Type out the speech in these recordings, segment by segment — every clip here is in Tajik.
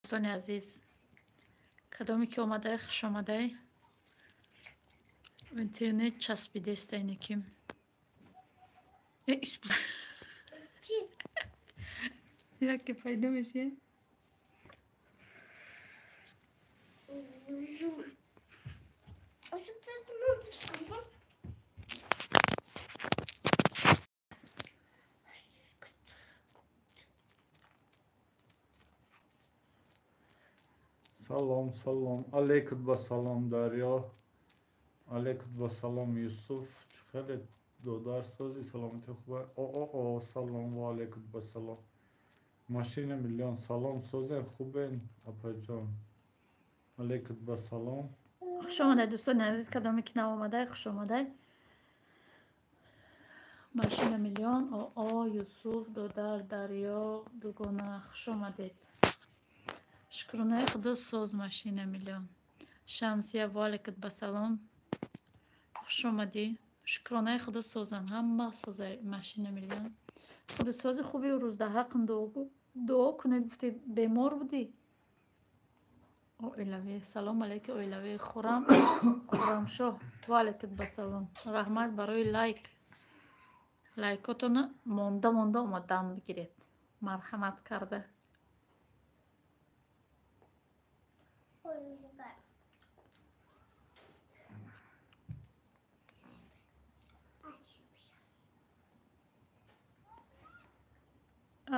Дӯстони азиз, кадоме ки омадай, хуш омадай. Интернет часпидеста ине ки. Яке пайдо меши. Салом, салом, алейкум ба салом, Дарё, алейкум ба салом, Юсуф. Хеле додар, сози, саломати, хуба? О о о, салом ва алейкум ба салом, машина миллион. Салом, созен, хубен, апаҷон? Алейкум ба салом. Хуш омадай, дӯстони азиз, кадоме ки нав омадай, хуш омадай. Машина миллион, оо, Юсуф, додар, Дарё, дугона, хуш омадед. Шукронаи Худо, соз, машина миллион. Шамсия, ваалайкум ба салом, хуш омадӣ. Шукронаи Худо, созам, ҳама соза. Машина миллион, худи сози, хуби. Рӯз дар ҳаққам дуо кунед, гуфтед, бемор будӣ. Оилавӣ, салом алейки, оилавӣ. Хурам, Хурамшоҳ, ваалайкум ба салом. Раҳмат барои лайк. Лайкотона монда монда омадам бигиред, марҳамат карда.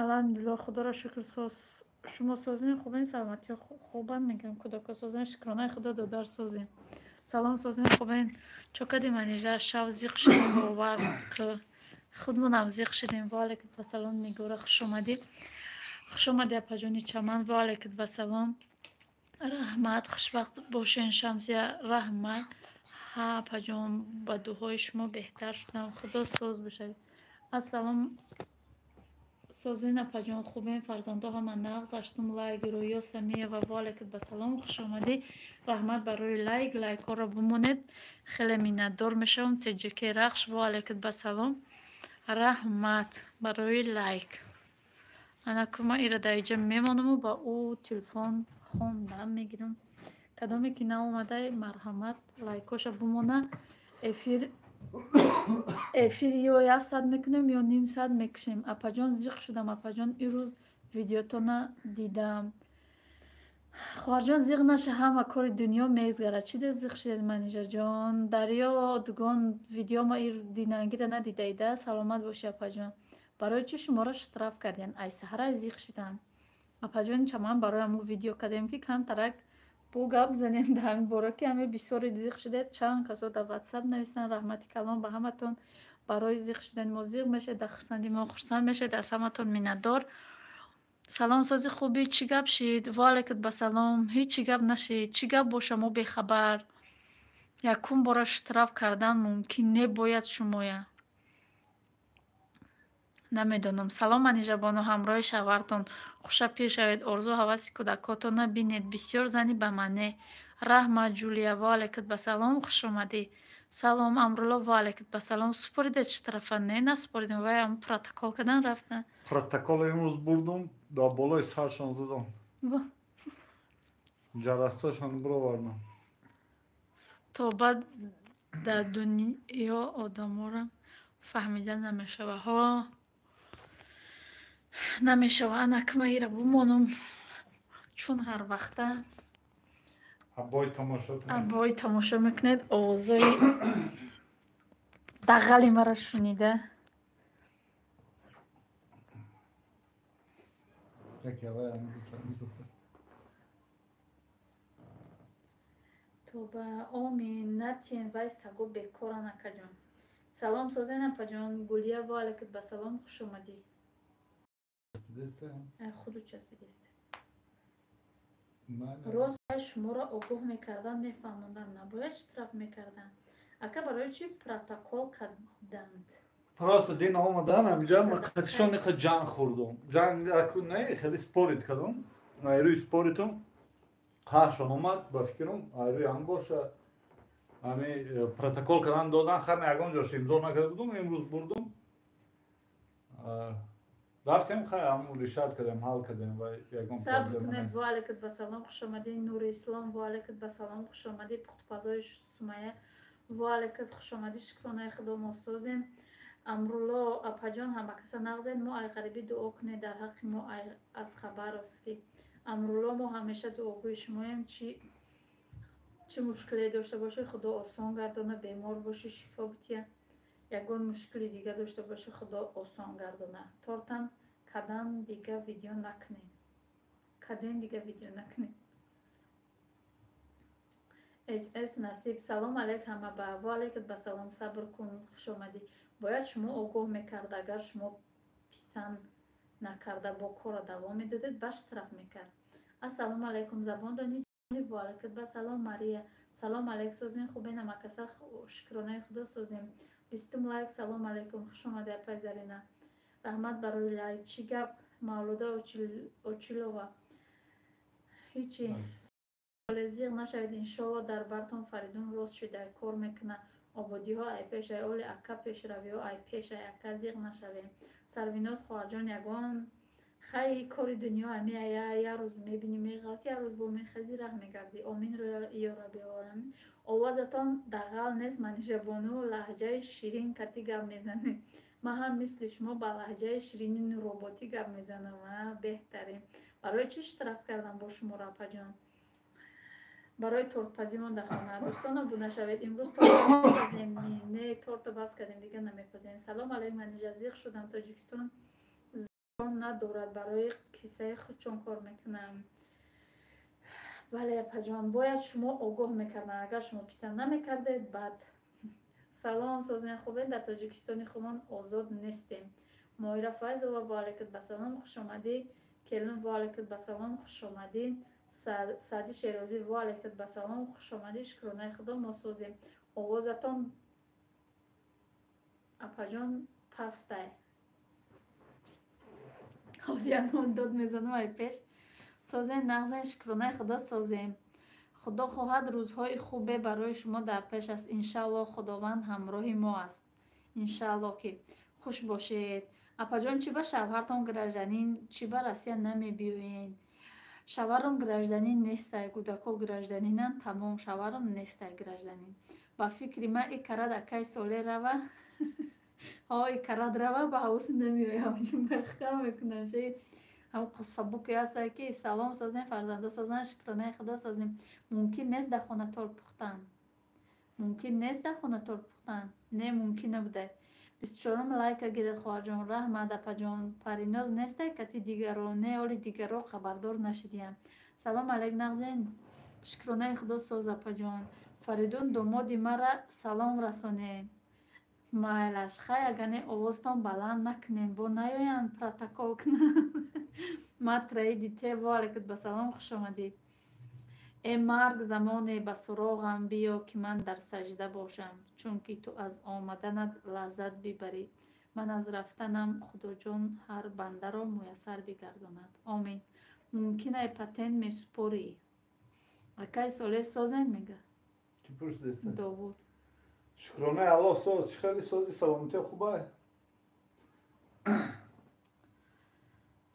Алҳамдулилло, Худоро шукр, соз. Шумо созем, хубен, саломатиҳо хубанд, мегӯям, кӯдако созен? Шукронаи Худо, додар, созем. Салом, созем, хубен? Чо кади, Манижа? Шав зиқ шудем, бовар ки худмонам зиқ шудем. Ваалайкум вассалом, Нигора, хуш омадӣ. Хуш омадӣ, апаҷони Чаман, ваалайкум вассалом. Раҳмат, хушбахт бошен. Шамсия, раҳмат. Ҳа, апаҷон, ба дуои шумо беҳтар шудам. Худо соз бошавед. Ассалом, созин, апаҷон, хубен, фарзандо ҳама нағз? Аштум лайк. Рӯё Самиева, ваалайкум басалом, хуш омадӣ. Раҳмат барои лайк. Лайкҳоро бимонед, хеле миннатдор мешавам. Теҷаке Рахш, ваалайкум басалом, раҳмат барои лайк. Анаку ман ира дар иҷа мемонаму ба ӯ телефон хондам мегирам. Кадоме ки наомадай, марҳамат, лайкҳоша бимона. Эфир ё як соат мекунем, ё ним соат мекушем. Апаҷон, зиқ шудам. Апаҷон, ирӯз видеотона дидам. Хоҳарҷон, зиқ наша, ҳама кори дунё мегзгарад. Чӣ де зиқ шудед, Манижаҷон? Дарё, дугон, видеома динангира надидаида? Саломат бошӣ, апаҷон. Барои чӣ шуморо штраф кардем? Ай саҳара зиқ шидам. Апаҷони Чаман, барои ҳамун видео кардем, ки камтарак бо гап занем дар ҳамин бора, ки ҳаме бисёре зиқ шудед. Чанд касо дар Ватсап нависанд. Раҳмати калон ба ҳаматон барои зиқ шудани мо. Зиқ мешавед, дар хурсанди мо хурсанд мешавед, аз ҳаматон миннатдор. Салом, сози, хубӣ? Чӣ гап шид? Ваалайкум басалом. Ҳеҷ чӣ гап нашид. Чӣ гап боша, мо бехабар. Якум бора штраф кардан мумкин не бояд шумоя. Намедонам. Салом, Манижабону, ҳамроҳи шавҳартон. Хуша пир шавед, орзу ҳаваси кӯдакотона бинед. Бисёр зани ба маъне. Раҳмат, Ҷулия, ваалайкум басалом, хуш омадӣ. Салом, Амрулло, ваалайкум басалом. Супоридед штрафа? Не, насупоридем. Вай ам протокол кардан рафтан. Протокол имрӯз бурдум, дар болои саршон задам, ҷарасташон бировардам. Тоба, дар дунё одаморо фаҳмида намешава. Ҳо, намешава. Анак ма ира бимонам, чун ҳар вақта аббой тамошо. Аббой тамошо мекунед, овозои дағали маро шунида. Яке авай ам. Тоба, омин. Натиен, вай саго бекоран, акаҷон. Салом, созен, апаҷон? Гулия, ваалайкум басалом, хуш омадӣ. Худу часпидест. Рост, шуморо огоҳ мекарданд, мефаҳмонданд, набояд штраф мекарданд. Ака, барои чӣ протокол карданд? Просто дин омадан ҳамиҷа, қатишон иқа ҷанг хӯрдум. Ҷанг не, хеле спорить кардум. Айрӯи споритум қаҳршон омад, ба фикрам, айрӯи ҳам боша, ҳами протокол кардан додан. Хами ягон ҷош имзо накарда будум, имрӯз бурдум. Рафтем, хай, ҳамун решать кардем, ҳал кардем ва ягон Сабр проблема кунед. нест. Ва алайкум ба салом, хушомадӣ, Нури Ислом. Ва алайкум ба салом, хушомадӣ, пухтупазои Сумая. Ва алайкум, хушомадӣ, шукронаи Худо, мо созем. Амрулло апаҷон, ҳамакаса нағзед, мо ай ғарибӣ, дуо кунед дар ҳаққи мо аз Хабаровски. Амрулло, мо ҳамеша дуогӯи шумоем. Чӣ мушкиле дошта бошед, Худо осон гардона, бемор бошӣ, шифо бития, ягон мушкили дига дошта бошӣ, Худо осон гардона. Тортам кадан, дига видео накунед, каден, дига видео накунед. Сс Насиб, салом алейк ҳама ба. Ва алейкум ба салом, сабр кун, хушомадӣ. Бояд шумо огоҳ мекард, агар шумо писанд накарда бо корро давом медодед, ба штраф мекард. Ассалому алайкум, забон дони. Ва алайкум ба салом, Мария. Салом алейк, созем, хубе, намакаса, шукронаи Худо, созем. 20-ум лайк. Салом алейкум, хуш омади, апай Зарина, раҳмат барои лайк. Чӣ гап, Мавлуда Очилова? Ҳичи зиғ нашавед, иншолло дар бартон Фаридун рост шуда кор мекуна. Ободиҳо ай пеш, ай оли ака, пешравиҳо ай пеш, ай ака, зиғ нашавем. Сарвиноз хоҳарҷон, ягон хай, кори дунё ами, я рӯз мебинӣ меғалти, я рӯз бо мехезӣ, раҳ мегардӣ. Омин, ё Рабби оламин. Овозатон дағал нест, Манижабону, лаҳҷаи ширин кати гап мезанед. Ман ҳам мисли шумо ба лаҳҷаи ширини нуроботӣ гап мезанам. Беҳтарин. Барои чӣ штраф кардам бо шуморо, апаҷон? Барои тортпазимон дар хона. Дӯстон, обуна шавед, имрӯз торт мепазем. Не, торто бас кардем, дига намепазем. Салом алейкум, Манижа, зиқ шудам, Тоҷикистон закон надорад, барои кисаи худшон кор мекунам. Бале, апаҷон, бояд шумо огоҳ мекарданд, агар шумо писанд намекардед, баъд. Салом, созен, хубед, дар Тоҷикистони худмон озод нестем. Моира Файзова, ва алайкум ба салом, хушомадӣ. Келин, ва алайкум ба салом, хушомадӣ. Саъди Шерозӣ, ва алайкум ба салом, хушомадӣ, шукронаи Худо, мо созем. Овозатон, апаҷон, пастай. Ҳозир янон дод мезанам ай пеш. Созен, нағзен, шукронаи Худо, созем. Худо хоҳад, рӯзҳои хубе барои шумо дар пеш аст, иншаллоҳ. Худованд ҳамроҳи мо аст, иншаллоҳ ки. Хуш бошед. Апаҷон, чӣ ба шавҳартон гражданин, чӣ ба Россия намебиёед? Шавҳарам гражданин нестай, кӯдако гражданинанд, тамом. Шавҳарам нестай гражданин. Ба фикри ман, и карад акай соле рава, ҳо, и карад рава, ба ҳавус намеоям, мехкам мекунам. Сабуке ҳастае ки. Салом, созем, фарзандо созанд, шукронаи Худо, созем. Мумкин нест дар хона торт пухтан? Мумкин нест дар хона торт пухтан? Не, мумкин набуда. 24-ум лайка гиред, хоҳарҷон, раҳмат, апаҷон. Париноз нестай кати дигаро? Не, оли дигаро хабардор нашидиям. Салом алейк, нағзен, шукронаи Худо, соз, апаҷон. Фаридун домоди мара салом расонед. Майлаш, хай, агане овозтон баланд накунед, бо наёянд протокол кунанд. Матраиди те, ва алайкум ба салом, хушомадӣ. Э марг, замоне ба суроғам биё, ки ман дар саҷда бошам, чунки ту аз омаданат лаззат бибарӣ, ман аз рафтанам. Худоҷон ҳар бандаро муяссар бигардонад, омин. Мумкин ай патент месупорӣ? Акай Солеҳ, созен, мега. Чӣ пурсидеста? Довуд. Шукронаи Аллоҳ, соз. Чӣ хеле сози, саломатӣ хубай?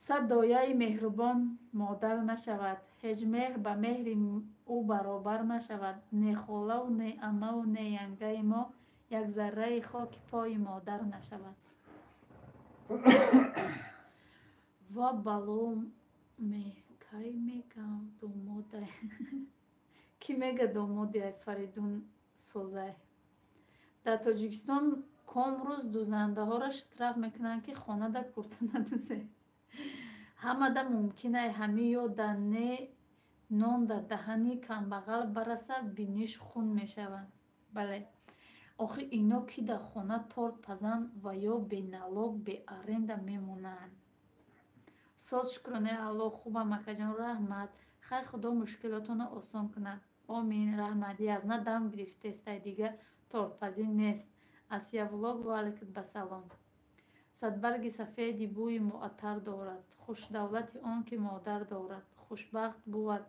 Сад дояи меҳрубон модар нашавад, ҳеҷ меҳр ба меҳри ӯ баробар нашавад. Не холаву не аммаву не янгаи мо як зарраи хоки пои модар нашавад. Ва бало кай мегам домодай? Кӣ мега домоди ай Фаридун созай? Дар Тоҷикистон ком рӯз дузандаҳоро штраф мекунанд, ки хонада курта надузед. Ҳамада мумкинай ҳами ё да не, нон дар даҳани камбағал бараса, биниш хун мешавад. Бале, охи ино ки дар хона торт пазанд ва ё бе налог, бе аренда мемонанд? Соз, шукронаи Аллоҳ, хубам, акаҷон, раҳмат. Хай, Худо мушкилотонро осон кунад, омин. Раҳмат. Язна дам гирифтестай, дига тортпазӣ нест. Асия Влог, ва алайкум ба салом. Садбарги сафеди бӯи муаттар дорад, хушдавлати он ки модар дорад. Хушбахт бувад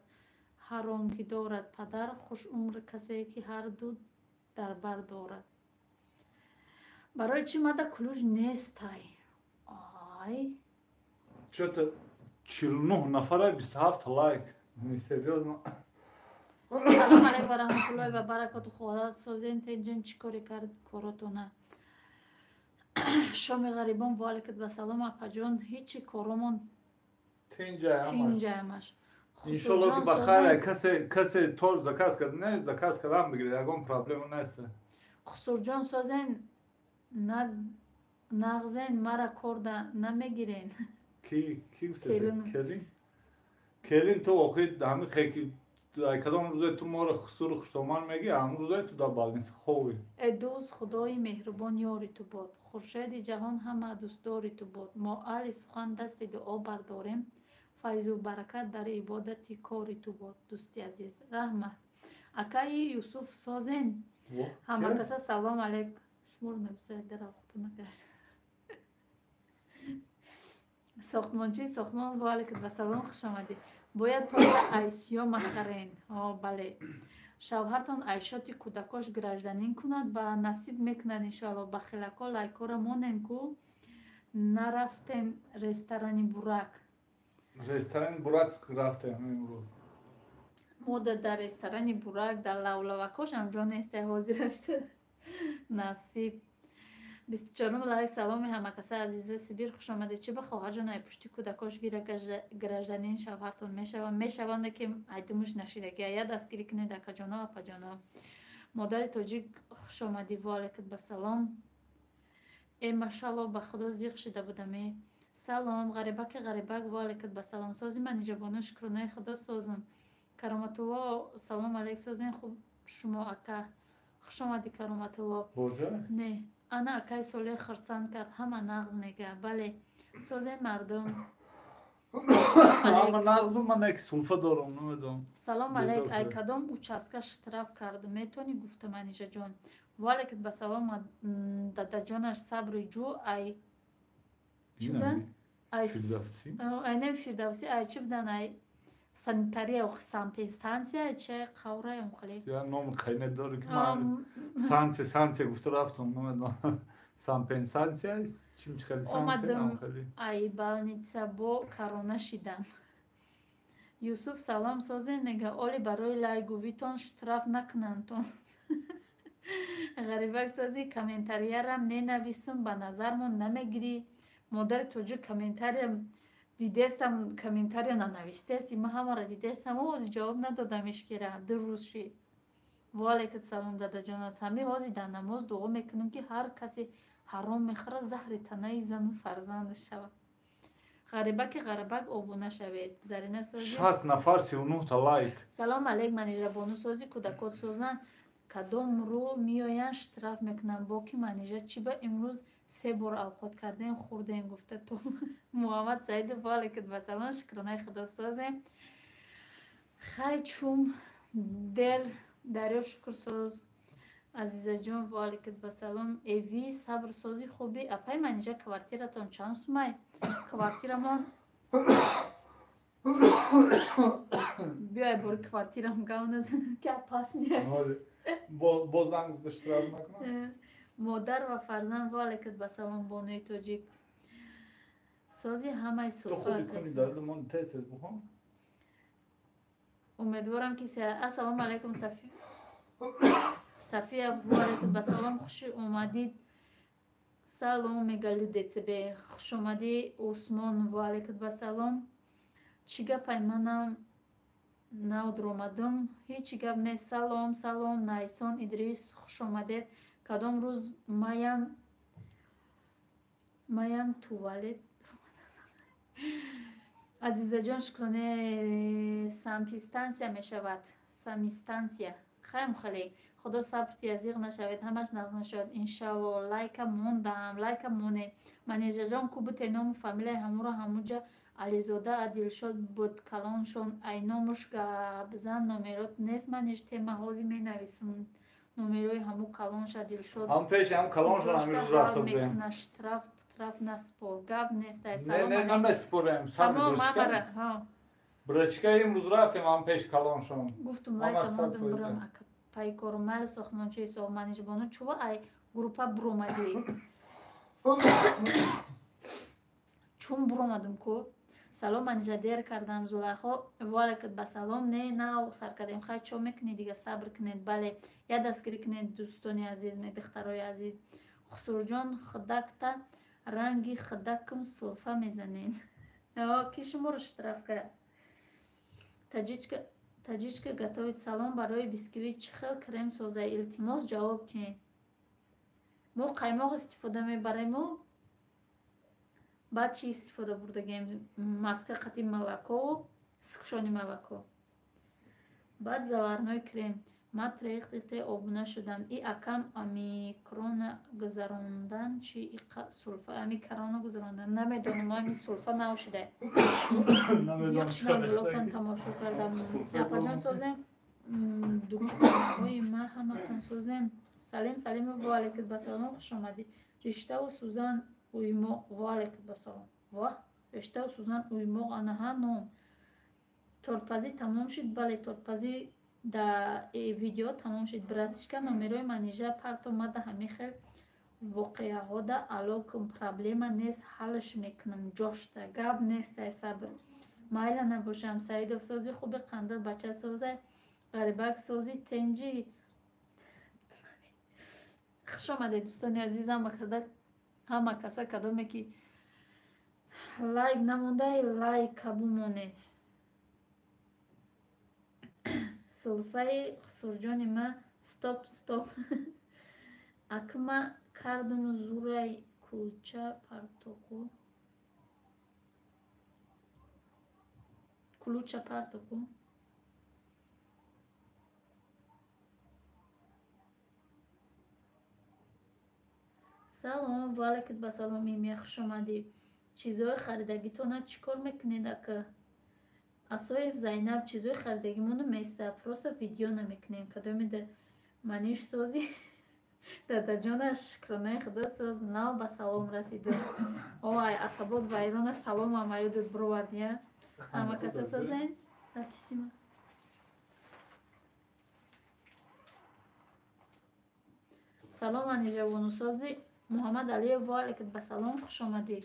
ҳар он ки дорад падар, хушумр касе ки ҳарду дар бар дорад. Барои чӣ мада ключ нестай? Ай. Чё-то 49 нафара, 27 лайк. Несерьёзно. Салом алейкум ва раҳматуллоҳи ва баракоту. Хоҳад созен, тенҷен, чӣ коре кард коротона? Шоми ғарибон, ва алайкум ба салом, апаҷон. Ҳичи, коромон тинҷаямаш. Иншолло, ки ба хайр. Касе торт заказ кард, не, заказ кардам, бигиред, ягон проблема нест. Хусурҷон, созен, нағзен, мара корда намегирен? Ки келин? Келин, ту охир ҳами хеки кадом рӯзе ту моро хусуру хуштоман мегӣ, ҳамун рӯзе ту дар больница ховӣ. Э дӯст, Худои меҳрубон ёри ту бод, хуршеди ҷаҳон ҳама дӯстдори ту бод. Мо аҳли сухан дасти дуо бардорем, файзу баракат дар ибодати кори ту бод, дӯсти азиз. Раҳмат, акаи Юсуф. Созен, ҳамакаса салом алейк. Шуморо нависояд, дарахту накаш. Сохтмончии сохтмон, ва алайкум вассалом, хушомадӣ. Бояд торта айсиё махарен. О, бале, шавҳартон айшоти кӯдакош гражданин кунад, ба насиб мекунад, иншоалло. Бахилако, лайкора монен ку. Нарафтен ресторани Бурак? Ресторани Бурак рафтем имрӯз. Мода дар ресторани Бурак дар лавлавакош ҳамҷо несте ҳозирашта. Насиб. 24-ум лайк. Саломи ҳамакаса, азиза Сибир, хушомадед. Чӣ ба хоҳарҷон, ай пушти кӯдакош гира гражданин шавҳартон мешава, мешаванда ки айдумуш нашидаги. Я дастгирӣ кунед, акаҷоно, апаҷоно. Модари тоҷик, хушомадӣ, ва алайкум басалом. Э, машалло, ба Худо зиқ шида будаме. Салом, ғарибаки ғарибак, ва алайкум басалом. Сози, Манижабону? Шукронаи Худо, созм. Кароматулло, салом алейк. Созен, хуб шумо, ака? Хушомадӣ, Кароматулло. Не, ана акай Солеҳ хурсанд кард, ҳама нағз мега. Бале, созен, мардум. Ҳама нағзу, ман як сулфа дорам, намедонам. Салом алейк. Ай кадом участка штраф кард, метавонӣ гуфта, Манижаҷон? Ва алайкум басалом, дадаҷонаш. Сабри ҷӯ, ай чӣ будан, ай не, Фирдавсӣ, ай чӣ будан, ай санитария, санпинстанция чи қавраям хеле. Я номи қайне дори, ки ман санция гуфта рафтам, намедонам, санпенсансия чим чи хеле. Омадам ай больница, бо корона шидам. Юсуф, салом, созен, мега. Оли барои лайгувитон штраф накунандтон. Ғарибак, сози, комментарияра менависум, ба назармон намегирӣ. Модари тоҷик, комментария дидестам, комментария нанавистести, ма ҳамаро дидестам, ҳози ҷавоб надодам, ишкира 2 рӯз шид. Ва алайкум салом, дадаҷон. Аз ҳами ҳози дар намоз дуо мекунам, ки ҳар касе ҳаром мехӯрад, заҳри танаи зану фарзандаш шавад. Ғарибаки ғарибак, обуна шавед. Зарина, сози? 60 нафар, 39 та лайк. Салом алейк, Манижабону. Сози, кӯдакот созанд? Кадом рӯ меоянд, штраф мекунанд бо ки. Манижа, чӣ ба имрӯз се бор авқот кардем, хӯрдем гуфта то. Муҳаммад Саидов, ва алайкум вассалом. Шукронаи Худо, созем. Хай, чум дер дарё, шукрсоз. Азизаҷон, ва алайкум вассалом. Эви сабр, сози, хуби, апай Манижа? Квартиратон чанд сумай? Квартирамон, биёй, бори квартирам гав назанам, ки опасный. Бо занг штраф накунам. Модар ва фарзанд, ва алайкум басалом. Бонуи тоҷик, сози, ҳамаи? Ту худи куни дардумон, тез тез бухон. Умедворам, ки ассалому алайкум, Сафия, ва алайкум басалом, хуш омадид. Салом, мега Людецбе, хушомадӣ. Усмон, ва алайкум басалом. Чӣ гапай, манам навдуромадам? Ҳеҷ гап нест. Салом, салом, Найсон Идрис, хушомадед. Кадом рӯз маям туалет? Азизаҷон, шукроне. Сампистансия мешавад, самистансия. Хайм, хеле Худо сабр тиязиқ нашавед, ҳамаш нағз нашавад, иншалло. Лайка мондам, лайка моне. Манижаҷон, ку буте ному фамилияи ҳамуро ҳамуҷа Ализода Адилшод буд, калоншон, ай номуш гапзан, номерот нест. Маниж, тема ҳози менависам номерои ҳаму калонша Дилшод. Ҳам пеши ҳам калоншон ҳамин рафта будем. Штраф штраф наспор, гап нест. Ай. Не, не, намеспорем. Тамом, мамара. Брачка, имрӯз рафтем ҳам пеш калоншон. Гуфтум, лайка мондум, бурам пайкору майли сохтмончаи со. Манижбону, чува ай группа буромадӣ? Чун буромадум ку. Салом, Манижа, дер кардам. Зулайхо, ваалайкум ба салом. Не, нав сар кардем. Хай, чо мекунед дига, сабр кунед. Бале, я дастгирӣ кунед, дӯстони азиз, духтарои азиз. Хусурҷон, худакта ранги худакум сулфа мезанед. Ки шуморо штраф кард? Таҷичка готовит. Салом, барои бисквит чӣ хел крем созай? Илтимос, ҷавоб диҳед. Мо қаймоқ истифода мебарему, баъд чӣ истифода бурдагем? Маска қати молоко, сгущённое молоко, баъд заварной крем. Ман трехте обуна шудам. И акам амикрона гузарондан чи иқа сулфа? Амикрона гузарондан намедонам, ами сулфа навшида. Зиқ шудам, блогтон тамошо кардам. Апаҷон, созем, дуконҳои ма ҳаматон созем. Салим Салимов, ваалайкум ба салом, хуш омадӣ. Риштаву сузан уймоқ, ваалайкум ба салом. Ва риштаву сузан уймоқ, анаҳа ном. Тортпазӣ тамом шуд? Бале, тортпазӣ да видео тамом шуд. Братишка, номерои Манижа парто, мада ҳамин хел воқеаҳода ало кун, проблема нест, ҳалш мекунам. Ҷошта гап нест, ай сабр. Майла набошам. Саидов, сози хуби қандил, бача созай, ғарибак сози тенҷи. Хуш омадед, дӯстони азиз, ҳама каса, кадоме ки лайк намондай, лайка бумонед. Сулфаи хусурҷони ма, стоп, стоп. Акма кардам зурай кулча партоку. Кулуча партоку. Салом, ваалайкум ба салом, Имия, хуш омадӣ. Чизҳои харидагитона чӣ кор мекунед, ака? Асоев Зайнаб, чизҳои харидагимоно места, просто видео намекунем. Кадоме да маниш созӣ? Дадаҷона, шукронаи худо, соз, нав ба салом расиду. О, ай асабот вайрона саломам аюдут бировардия. Ҳама каса созен? Ракисима. Салом, Анижа Вонусози. Муҳаммад Алиев, ваалайкум ба салом, хуш омадӣ.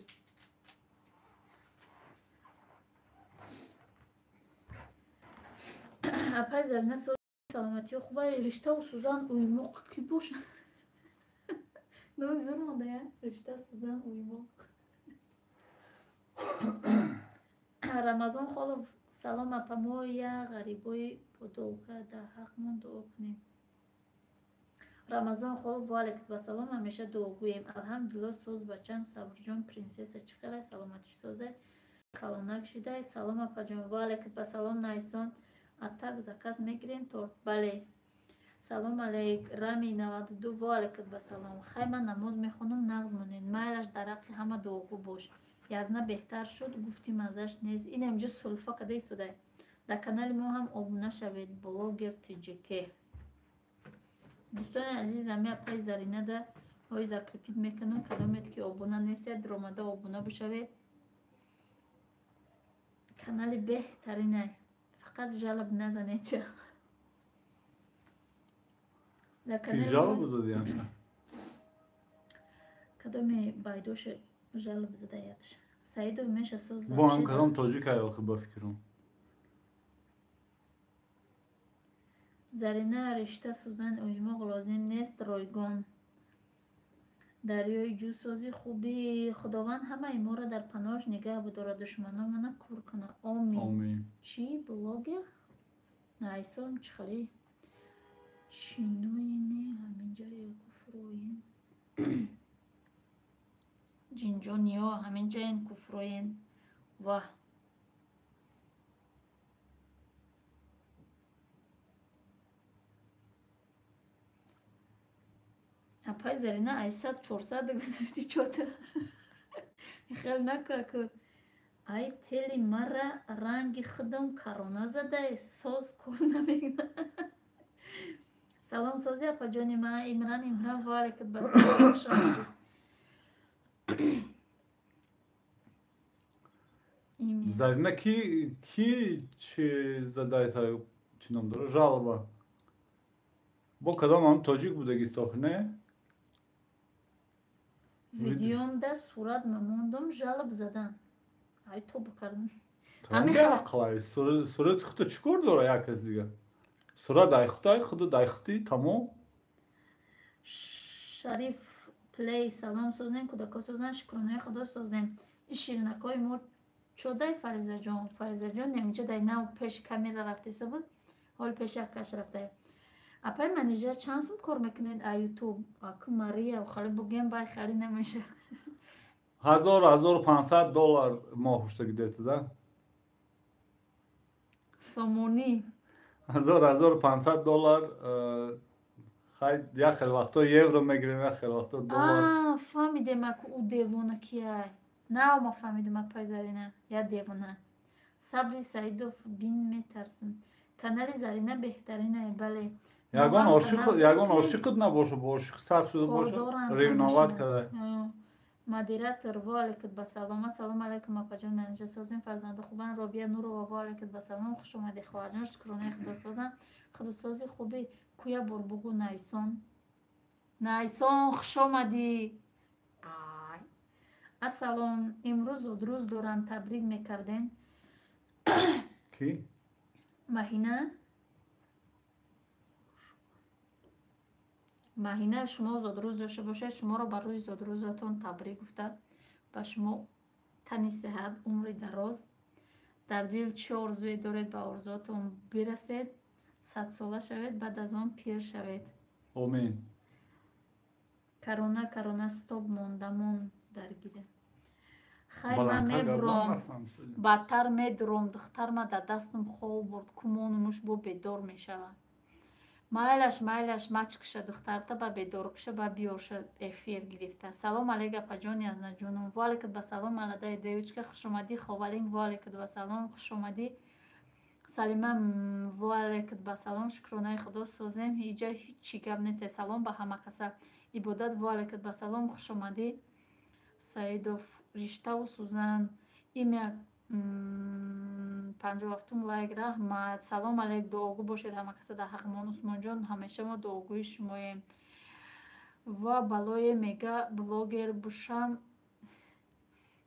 Апай Зарина, сози, саломатиё хуба? Риштаву сузан уймоқ кӣ бошад? Номи зур мондая? Ришта сузан уймоқ. Рамазон Холов, салом, апа, мо я ғарибои подолка, дар ҳақмон дуо кунед. Рамазон Холов, ваалайкум ба салом, ҳамеша дуогӯем. Алҳамдулилло, соз, бачам Сабрҷон, принсесса чӣ хелай, саломатиш созай, калонак шидай. Салом, апаҷон, ваалайкум ба салом, Найсон. Атак заказ мегирем торт? Бале. Салом алейк, Рами 92, ваалайкум ба салом. Хай, ман намоз мехонам, нағз монед. Майлаш, дар ҳаққи ҳама дуогӯ бош. Язна беҳтар шуд, гуфти маззаш нест. Ин инҷо сулфа када истодай. Дар канали мо ҳам обуна шавед, блогер ТЖК. Дӯстони азиз, ами апаи Заринада ҳои закрепить мекунам, кадомед ки обуна нестед, ромада обуна бишавед. Канали беҳтаринай. Фақат жалоб назанед ча. Ки жалоб зади амша? Кадоме байдоша жалоб задаятш. Саидов меша соз. Бо ҳам кадом тоҷик ай охи ба фикрам. Зарина, ришта сузан уймоқ лозим нест, ройгон. Дарёи ҷӯсозӣ хуби. Худованд ҳамаи моро дар паноҳаш нигаҳ бидорад, душманомона кур кунад. Омин. Чӣ блогер? Найсон чӣ хеле чиноине ҳаминҷа ё куфроен? Ҷинҷониё ҳаминҷаен куфроен. Ваҳ. Апай Зарина, ай сад чорсад гузашти чота. Хел накаку. Ай тели мара ранги худам карона задай, соз кор намекунад. Салом, сози, апаҷони ма, Имран Имран, ваалайкум ба салом, хуш омадед. Зарина, ки чи задай, чӣ ном дора? Жалоба. Бо кадом ҳам тоҷик будагист охи, не? Видеомда сурат мемондум, жалоб задан. Ай тоба кардам. Ақлай сурати худто чӣ кор дора як кас дига? Сурат ай худай, худат ай худӣ, тамом. Шариф Плей, салом, созем, кӯдако созем, шукронаи Худо созем. Ин ширинакҳои мо чодай, Фаризаҷон? Фаризаҷон неминҷа дай нав пеши камера рафтеса буд, ҳол пеши акаш рафтае. Апай Манижа, чанд сум кор мекунед а Ютуб? Аку Мария, хали бугем, бай хали намеша. 1000, 1500 доллар моҳ шуда где-то, да? Сомонӣ. 1000, 1500 доллар. Хай, як хел вақто евро мегирем, як хел вақто доллар. Фаҳмидем, аку ӯ девона кияй. Нав ма фаҳмидем, апай Зарина, я девона. Сабри Саидов, бин метарсам. Канали Зарина беҳтаринае, бале. Ягон ошиқ, ягон ошиқат набоша, бо ошиқ сахт шуда боша, ревновать када. Модератор, ва алайкум ба салом. Ассалому алайкум, апаҷон Манижа, созем, фарзанду хубан? Робия Нурова, ва алайкум ба салом, хуш омадӣ, хоҳарҷон, шукронаи Худо созам. Худосози хуби куя бор бугу. Найсон, Найсон, хуш омадӣ. Ассалом, имрӯз зодрӯз дорам, табрик мекарден. Ки? Маҳина. Маҳина, шумо зодрӯз дошта бошед, шуморо ба рӯзи зодрӯзатон табрик гуфта, ба шумо тани сиҳат, умри дароз, дар дил чӣ орзуе доред, ба орзуатон бирасед, 100-сола шавед, баъд аз он пир шавед. Омин. Карона, карона, стоп, мондамон дар гире. Хайр, ман мебуром, баъдтар медуром, духтарма дар дастам хоб бурд, кумону муш бо бедор мешавад. Майлаш, майлаш, мачкуша духтарта, ба бедоркуша, ба биёрша эфир гирифта. Салом алейк, апаҷони азнаҷунум. Ва алейкум ба салом, аладаи девочка, хушомадӣ. Ховалинг, ва алейкум ба салом, хушомадӣ. Салима, ва алейкум ба салом, шукронаи Худо созем, иҷа ҳичи гап нест. Салом ба ҳама каса. Ибодат, ва алейкум ба салом, хушомадӣ. Саидов, риштаву сӯзан, имя, 57-ум лайк, раҳмат. Салом алейк, дуогӯ бошед ҳама каса дар ҳаққмон. Усмонҷон, ҳамеша мо дуогӯи шумоем. Ва балое мега блогер бушам,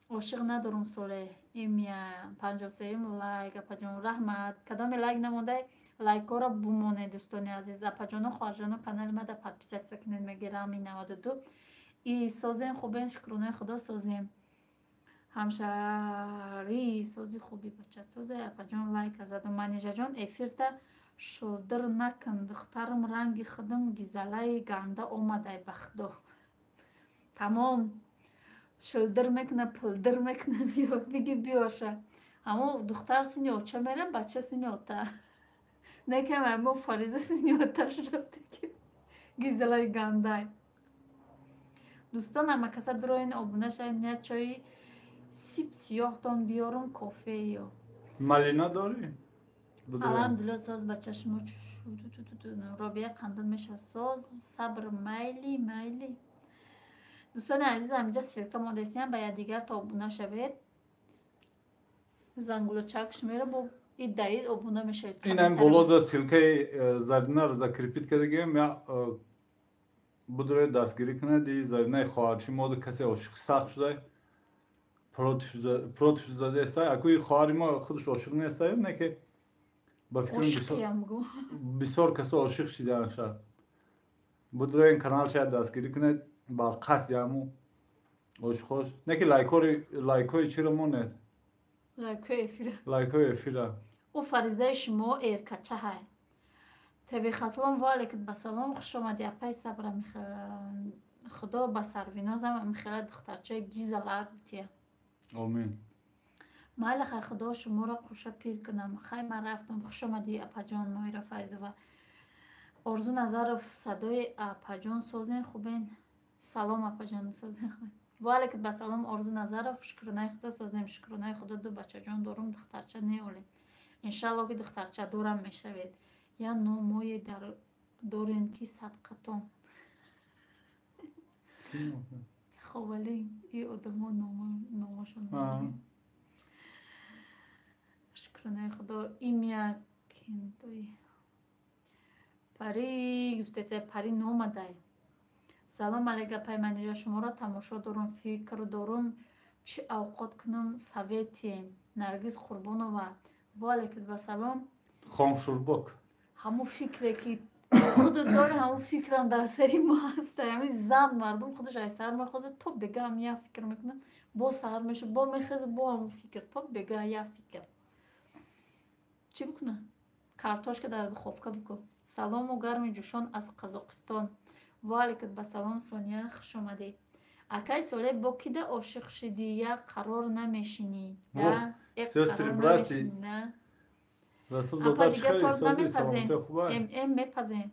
ошиқ надорум соле. Имя, 53-юм лайк, апаҷон, раҳмат. Кадоме лайк намондай, лайкҳоро бумонед, дӯстони азиз, апаҷону хоҳарҷону, канали мада подписаться кунед. Мегирами 92 и созем, хубен, шукронаи Худо созем. Ҳамшаҳрӣ, сози, хуби, бача, созе. Апаҷон, лайка задам. Манижаҷон, эфирта шулдир накун, духтарам ранги худам гизалаи ганда омадай, ба Худо. Тамом, шулдир мекуна, пулдир мекуна, биги биёша. Ҳамо духтар сини оча мерам, бача сини ота. Некам мо Фариза сини оташ рафта ки гизалаи гандай. Дӯстон, ҳама каса дуроин, обуна шавед, я чои сип сиёҳтон биёрум, кофе ё Малина дорӣ? Алҳамдулилла, соз, бача, шумо? Робия қандил мешавад, соз, сабр, майли, майли. Дӯстони азиз, ҳаминҷа ссылка мондастиям, ба якдигар то обуна шавед. Зангулочакш мера, бо иддаид обуна мешавед. Инам болода ссылкаи Заринаро закрепить кардагиам, я будрои дастгирӣ кунад. И Заринаи хоҳарчи мода касе ошиқи сахт шудай, против задеста. Акуи хоҳари мо худаш ошиқ нестаем, не ки ба фикрам бисёр касо ошиқ шидаанд. Шад будроин канал шояд дастгирӣ кунед бар қасди ҳаму ошиқош, не ки лайкҳои чиро монед. Лайкҳои эфира. Лайкҳои эфира. Ӯ Фаризаи шумо эркачаҳай. Теби Хатлон, ва алейкум ба салом, хуш омадӣ, апай Сабра. Худо ба сарвинозам михела духтарчаи гизалак бития. Омин. Майли, хай, Худо шуморо қуша пир кунам. Хай, ман рафтам. Хуш омадӣ, апаҷон Моира Файзова. Орзу Назаров, садои апаҷон, созен, хубен? Салом, апаҷон, созен, ва алейкум ба салом. Орзу Назаров, шукронаи Худо созем, шукронаи Худо, ду бачаҷон дорум, духтарча неолем. Иншалло ки духтарча дорам мешавед. Я номое дорем ки садқатон. Ховалин, и одамо номошон. Шукронаи Худо. Имя кентои пари гуфтеца, пари номадай. Салом алейк, апай Манижа, шуморо тамошо дорум, фикр дорум. Чӣ авқот кунам, советен? Наргиз Қурбонова, ва алейкум ассалом. Хомшурбок. Ҳамун фикре, ки худо дори, ҳамун фикрам дар сари мо ҳаста. Ҳамин зан мардум худаш ай саҳар мехозад, то бега ҳам як фикр мекунад. Бо саҳар меша, бо мехеза, бо ҳамун фикр, то бега як фикр. Чӣ бикунад? Картошка дар духовка бикун. Салому гарми ҷӯшон аз Қазоқистон. Ва алейкум ассалом, Сония, хуш омадед. Акай Соле, бо кида ошиқ шидӣ? Як қарор намешинӣ? Сестры, брати. Апа, дига торт намепазем? Мепазем.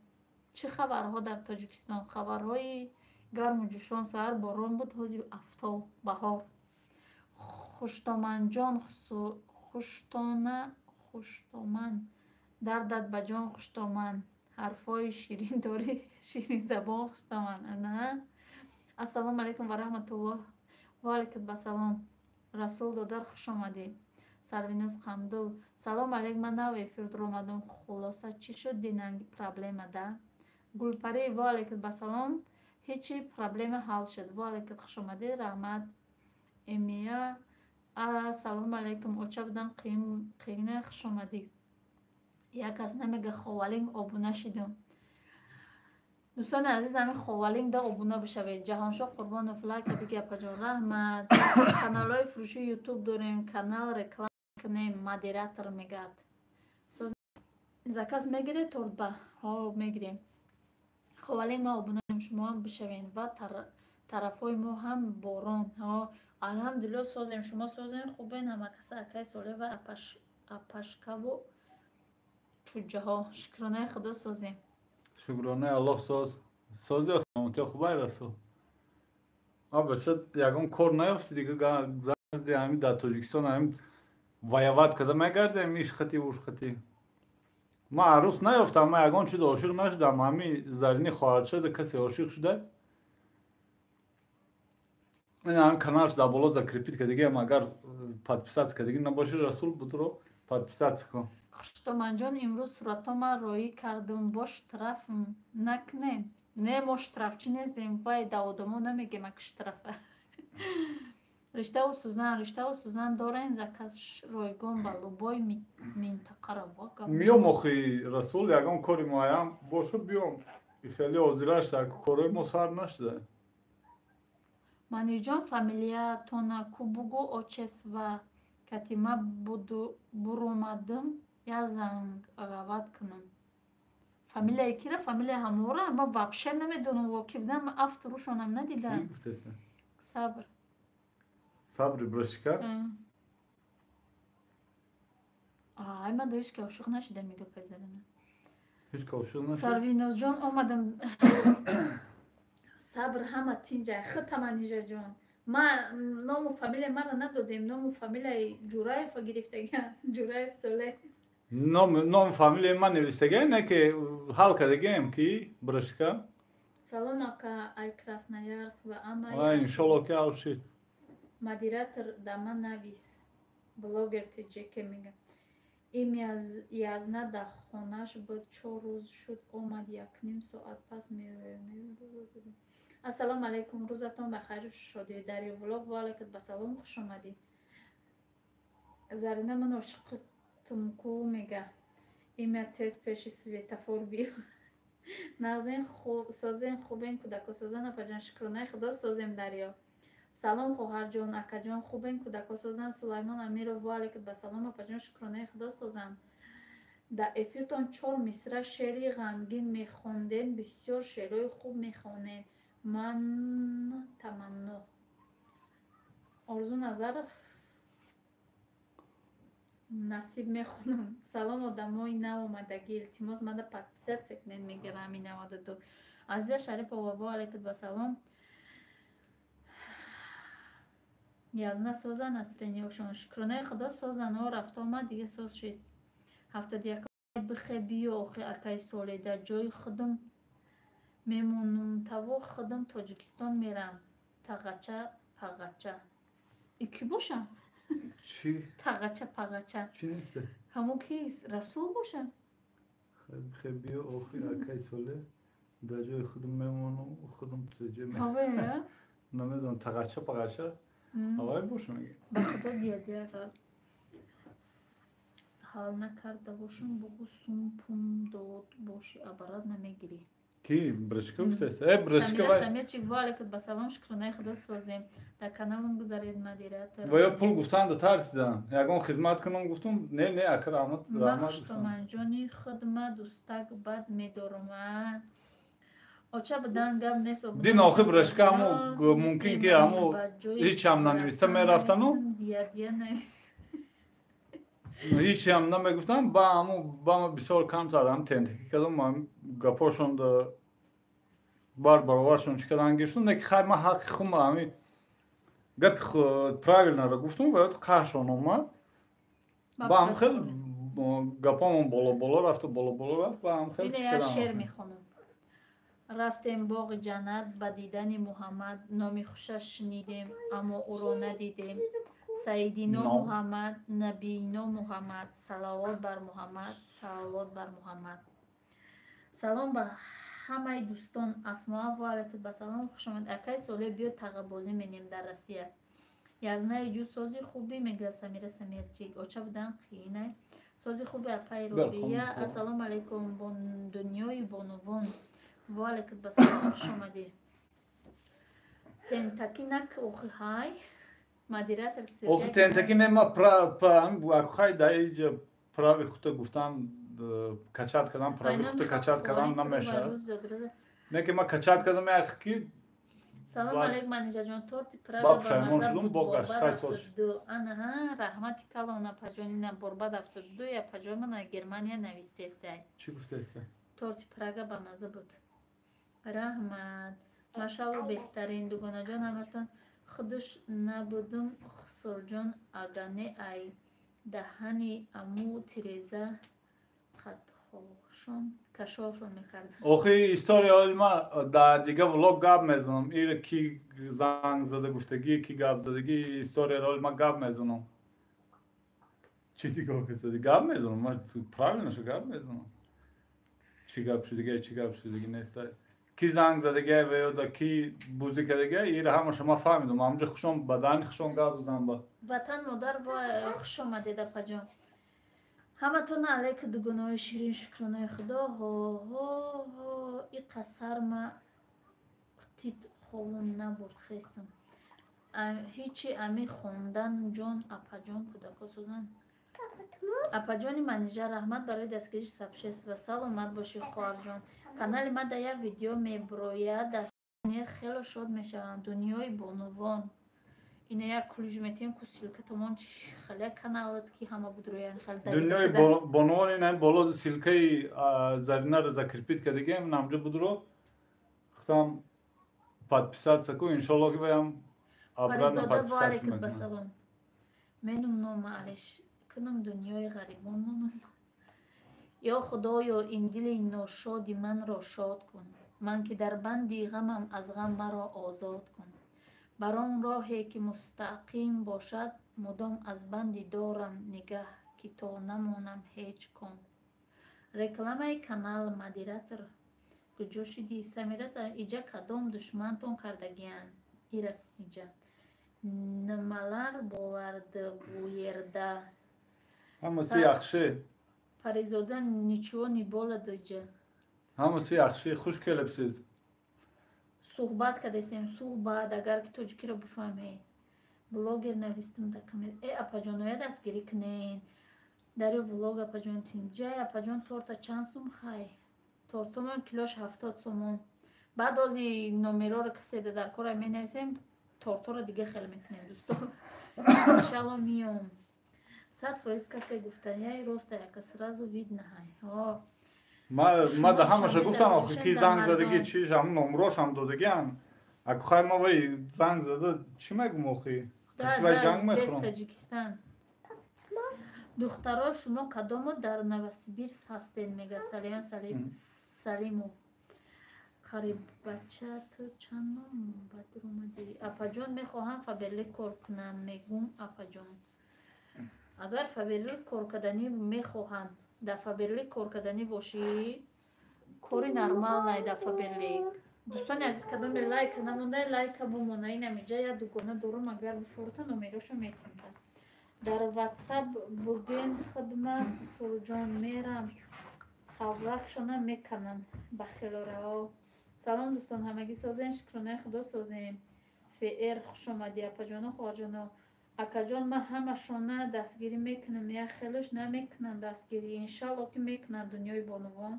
Чӣ хабарҳо дар Тоҷикистон? Хабарҳои гарму ҷӯшон: саҳар борон буд, ҳозир афтоб, баҳор. Хуштоманҷон, хуштона, хуштоман, дардат ба ҷон, хуштоман, ҳарфҳои ширин дорӣ, ширинзабон, хуштоман. Ана, ассалому алайкум ва раҳматуллоҳ. Ва алайкум ассалом, Расул додар, хуш омадӣ. Сарвиноз Қандул, салом алейк, ман нав эфир омадам. Хулоса, чӣ шуд динанги проблема да? Гулпарӣ, ва алайкум ассалом. Ҳечи, проблема ҳал шуд. Ва алайкум, хуш омадӣ, раҳмат. Эмия, ассалому алайкум, оча будан қиина, хуш омадӣ. Як кас намега, Ховалинг обуна шидам. Дӯстони азиз, ҳамин Ховалинг да обуна бишавед. Ҷаҳоншоҳ Қурбонов, лайка биги, апаҷон, раҳмат. Каналҳои фурӯши Ютуб дорем, канал реклама кунем, модератор мегӯяд. Заказ мегиред тортба? Ҳо, мегирем. Ховалинг ма обунаем, шумоам бишавед. Ва тарафҳои мо ҳам борон. Ҳо, алҳамдулилло, созем, шумо созем, хубен ҳамакаса, акаи Соле ва апашкаву чуҷҷаҳо? Шукронаи Худо, созем. Шукронаи Аллоҳ, соз, сози, саломатия хубай, Расул. А бача, ягон кор наёфти дига? Занди ҳами дар Тоҷикистон ҳами воевать када мегардем, иш хати, уш хати. Ман арӯс наёфтам, ман ягон чиз ошиқ нашудам. Ҳами Зарини хоҳарчада касе ошиқ шуда. Ин ҳами каналш дар боло закрепить кардагиам, агар подписаться кардагӣ набоши, Расул, будро подписаться кун. Хуштоманҷон, имрӯз суратома роӣ кардум, бо штраф накунед. Не, мо штрафчӣ нестем, вай да одамо намегем, ак штрафа. Риштаву сӯзан, риштаву сӯзан дорен? Заказ ройгон ба любой минтақаро. Миём охи, Расул, ягон кори муайян бошу, биём. Хеле ҳозираш корои мо сар нашуда. Манирҷон, фамилиятона ку бугӯ, отчество. Катима буромадым, я занговать кунам. Фамилияи кира? Фамилияи ҳамора ма вообще намедонам, во ки будам, авторушонам надидам. Сабр. Сабри брашика. Ай, ма ҳеч ка ошиқ нашидам, мега пезарина. Ҳеч ка ошиқ нашид. Сарвинозҷон, омадам. Сабр, ҳама тинҷай, хита, Манижаҷон. Ма ному фамилия мара надодем, ному фамилияи Ҷураева гирифтагиам, Ҷураев Соле. Ному фамилияи ман навистагиам, не ки ҳал кардагиам, ки брашика. Салом, ака, ай Красноярск ва ама. Иншолло, ки ҳал шид. Модератор, да ман навис. Блогер тиҷеке мега. Им язна да хонаш буд, 4 рӯз шуд, омад, якним соат пас меоям. Ассалому алайкум, рӯзатон ба хайру шодӣ. Дарё влог, ва алайкум басалом, хуш омадӣ. Зарина, ман ошиқитумку мега. Имя, тез пеши светофор биё. Нағзен, созен, хубен, кӯдако созан, апаҷон? Шукронаи Худо, созем, Дарё. Салом, хоҳарҷон, акаҷон, хубен, кӯдако созан? Сулаймон Амиров, ва алайкум басалом, апаҷон, шукронаи Худо, созан. Дар эфиртон чор мисра шеъри ғамгин мехонден, бисёр шеърҳои хуб мехонед. Ман Таманно. Орзу Назаров, насиб, мехонам. Салом, одамои навомадагӣ, илтимос, мада подписаться кунед, мегирам. И 92. Азиза Шарипова, ва алайкум басалом. Язна соза, настроениешон? Шукронаи Худо, созан. О, рафта омад, дига соз шид. 71 бихе биё охи, акаи Соле, дар ҷои худам мемонум, таво худам Тоҷикистон мерам. Тағача пағача и кӣ боша? Чӣ? Тағача пағача. Чӣ нест? Ҳамо ки Расул боша? Бихе биё охи, акаи Соле, дар ҷои худам мемонум, худам ҳаве. Намедонам, тағача пағача. Авай бош меги. Ба худо дия-дия агар ҳал накарда бошам, бугӯ сум пум дод бошӣ, абарат намегирӣ. Ки бричка гуфтааст? Э, бричка Самира вай. Самирчик, ва алейкум ба салом, шукронаи худо созем. Дар каналам гузаред, модератор. Ва ё пул гуфтан да тарсидан. Ягон хизмат кунам гуфтум, не, не, ака, раҳмат, раҳмат гуфтам. Махштоманҷони худма дӯстак бад медорам. Оча будан гап нест. Дин охир бричка ҳамо мумкин ки ҳамо ҳеч ҳам нанависта мерафтану Дия-дия навист. Ҳеч ҳам намегуфтам, ба ҳамо ба ма бисёр камтар ҳам тентакӣ кардам, ҳам гапошон да бар бароваршон чӣ кардан гирифтум, не ки хай ман ҳаққи худма ҳами гапи правильно ро гуфтум ва ёд қаҳршон омад. Ба ҳам хел гапомон боло боло рафту боло боло рафт, ба ҳам хел Ине чӣ як кардан. Шеър мехонам. Рафтем боғи ҷаннат ба дидани Муҳаммад, номи хушаш шунидем, аммо ӯро надидем. Саидино Ном. Муҳаммад, набиино Муҳаммад, салавот бар Муҳаммад, салавот бар Муҳаммад. Салом ба ҳамаи дӯстон. Асмоа, ва алайкум ба салом, хушомад. Акай Соле, биё тағабозӣ менем дар Россия. Я знаю ҷуз сози хубӣ, мега Самира Самирчик. Оча будан қиинай. Сози хуби, апаи Робия. Ассалому алайкум, дунёи бонувон. Ва алайкум ба салом, хуш омадӣ. Тентаки нак охи ҳай. Модератор. Охи тентаки не, ма хай да иҷа прави хута гуфтан, качать кардан, прави хута качать кардан намешавад. Не ки ма качать кардам як ки. Салом алейкум, Манижаҷон, торти Прага ба маза буд, борбад 72. Анаҳа, раҳмати калон, апаҷонина, борбад 72, апаҷон мана Германия навистестай. Чӣ гуфтестай? Торти Прага ба маза буд. Раҳмат. Машалло, беҳтарин дугонаҷон ҳаматон. Худуш набудум, Хусурҷон, агане ай даҳани аму тиреза қадҳошон кашолшон мекардам. Охи история ма дар дига влог гап мезанам. Ира ки занг зада гуфтагӣ, ки гап задагӣ, историяро ма гап мезанам. Чӣ дигоҳ зади? Гап мезанам, ма правильно шо гап мезанам. Чӣ гап шудига, чӣ гап шудиги неста. Ки занг задага ва ё да ки бузӣ кардага, ира ҳамаша ма фаҳмидам. Ҳамҷа хушон бадани хушон гап зан ба. Ватан модар, ва хуш омадед, апаҷон. Ҳаматон алайка, дугонаҳои ширин, шукронаи худо. Ҳо ҳо, и қасарма қутит ховум набурд, хестам. Ҳичи ами хондан ҷон, апаҷон, кӯдако созанд. Апаҷони Манижа, раҳмат барои дастгириш сабшес ва саломат бошӣ, хоҳарҷон. Канали ма да як видео меброяд, дастният хело шод мешавам. Дунёи бонувон. Ина як ключ метиҳем ку ссылка тамон хеле каналат ки ҳама будроян хеле. Дунёи бонувон ина боло ссылка и Заринаро закрепить кардагием, намҷа будро. Худам подписаться ку, иншолло ки ваям обратно подписаться мекунам. Салом. Менум нома алеш кунам, дунёи ғарибон монум. Ё Худоё, ин дили ношоди манро шод кун. Ман ки дар банди ғамам, аз ғам маро озод кун. Бар он роҳе ки мустақим бошад, мудом аз банди дорам нигаҳ, ки то намонам ҳеҷ ком. Рекламаи канал, модератор куҷо шудӣ? Самира, иҷа кадом душмантон кардагиянд? Ира иҷа. Нималар боларди бу ерда? Ҳамаси яхши. Паризода, ничего не болад иҷа. Ҳамаси яхши, хуш келибсиз. Суҳбат кардесем, суҳбат, агар ки тоҷикиро бифаҳмед. Блогер навистам дар коммент. Э, апаҷоноя, дастгирӣ кунед. Дарё влог, апаҷон, тинҷай, апаҷон, торта чанд сум хай? Тортомон килош 70 сомон. Баъд ози номероро касе дар кора менависем, торторо дига хел мекунем, дӯсто. Иншалло миём. 100% касе гуфтанияи роста яка сразу видно ҳай. Ма да ҳамаша гуфтам охи ки занг задагӣ, чи ҳам номрошам додагиам. Аку хай ма вай занг зада чӣ мегум охи? Да, здесь Таҷикистан. Духтаро, шумо кадомо дар Новосибирск ҳастед, мега Салима Салимов. Қариббача, ту чанд ном бадр омадӣ? Апаҷон, мехоҳам Фаберлик кор кунам, мегум, апаҷон. Агар Фаберлик кор карданӣ мехоҳам, дар Фаберлик кор карданӣ бошӣ, кори нормалнай дар Фаберлик. Дӯстони азиз, кадоме лайка намондай, лайка бумона. Инамиҷа я дугона дорум, агар бифорта номерошо метимда. Дар ватсап буген хидма Хусурҷон мерам хаврахшона меканам ба хелорао. Салом дӯстон, ҳамагӣ созем, шукронаи худо созем. Фр хушомадӣ апаҷону хоҳарҷоно. Акаҷон, ман ҳамашона дастгирӣ мекунам, як хелош намекунанд дастгирӣ. Иншалло ки мекунанд дунёи бонувон.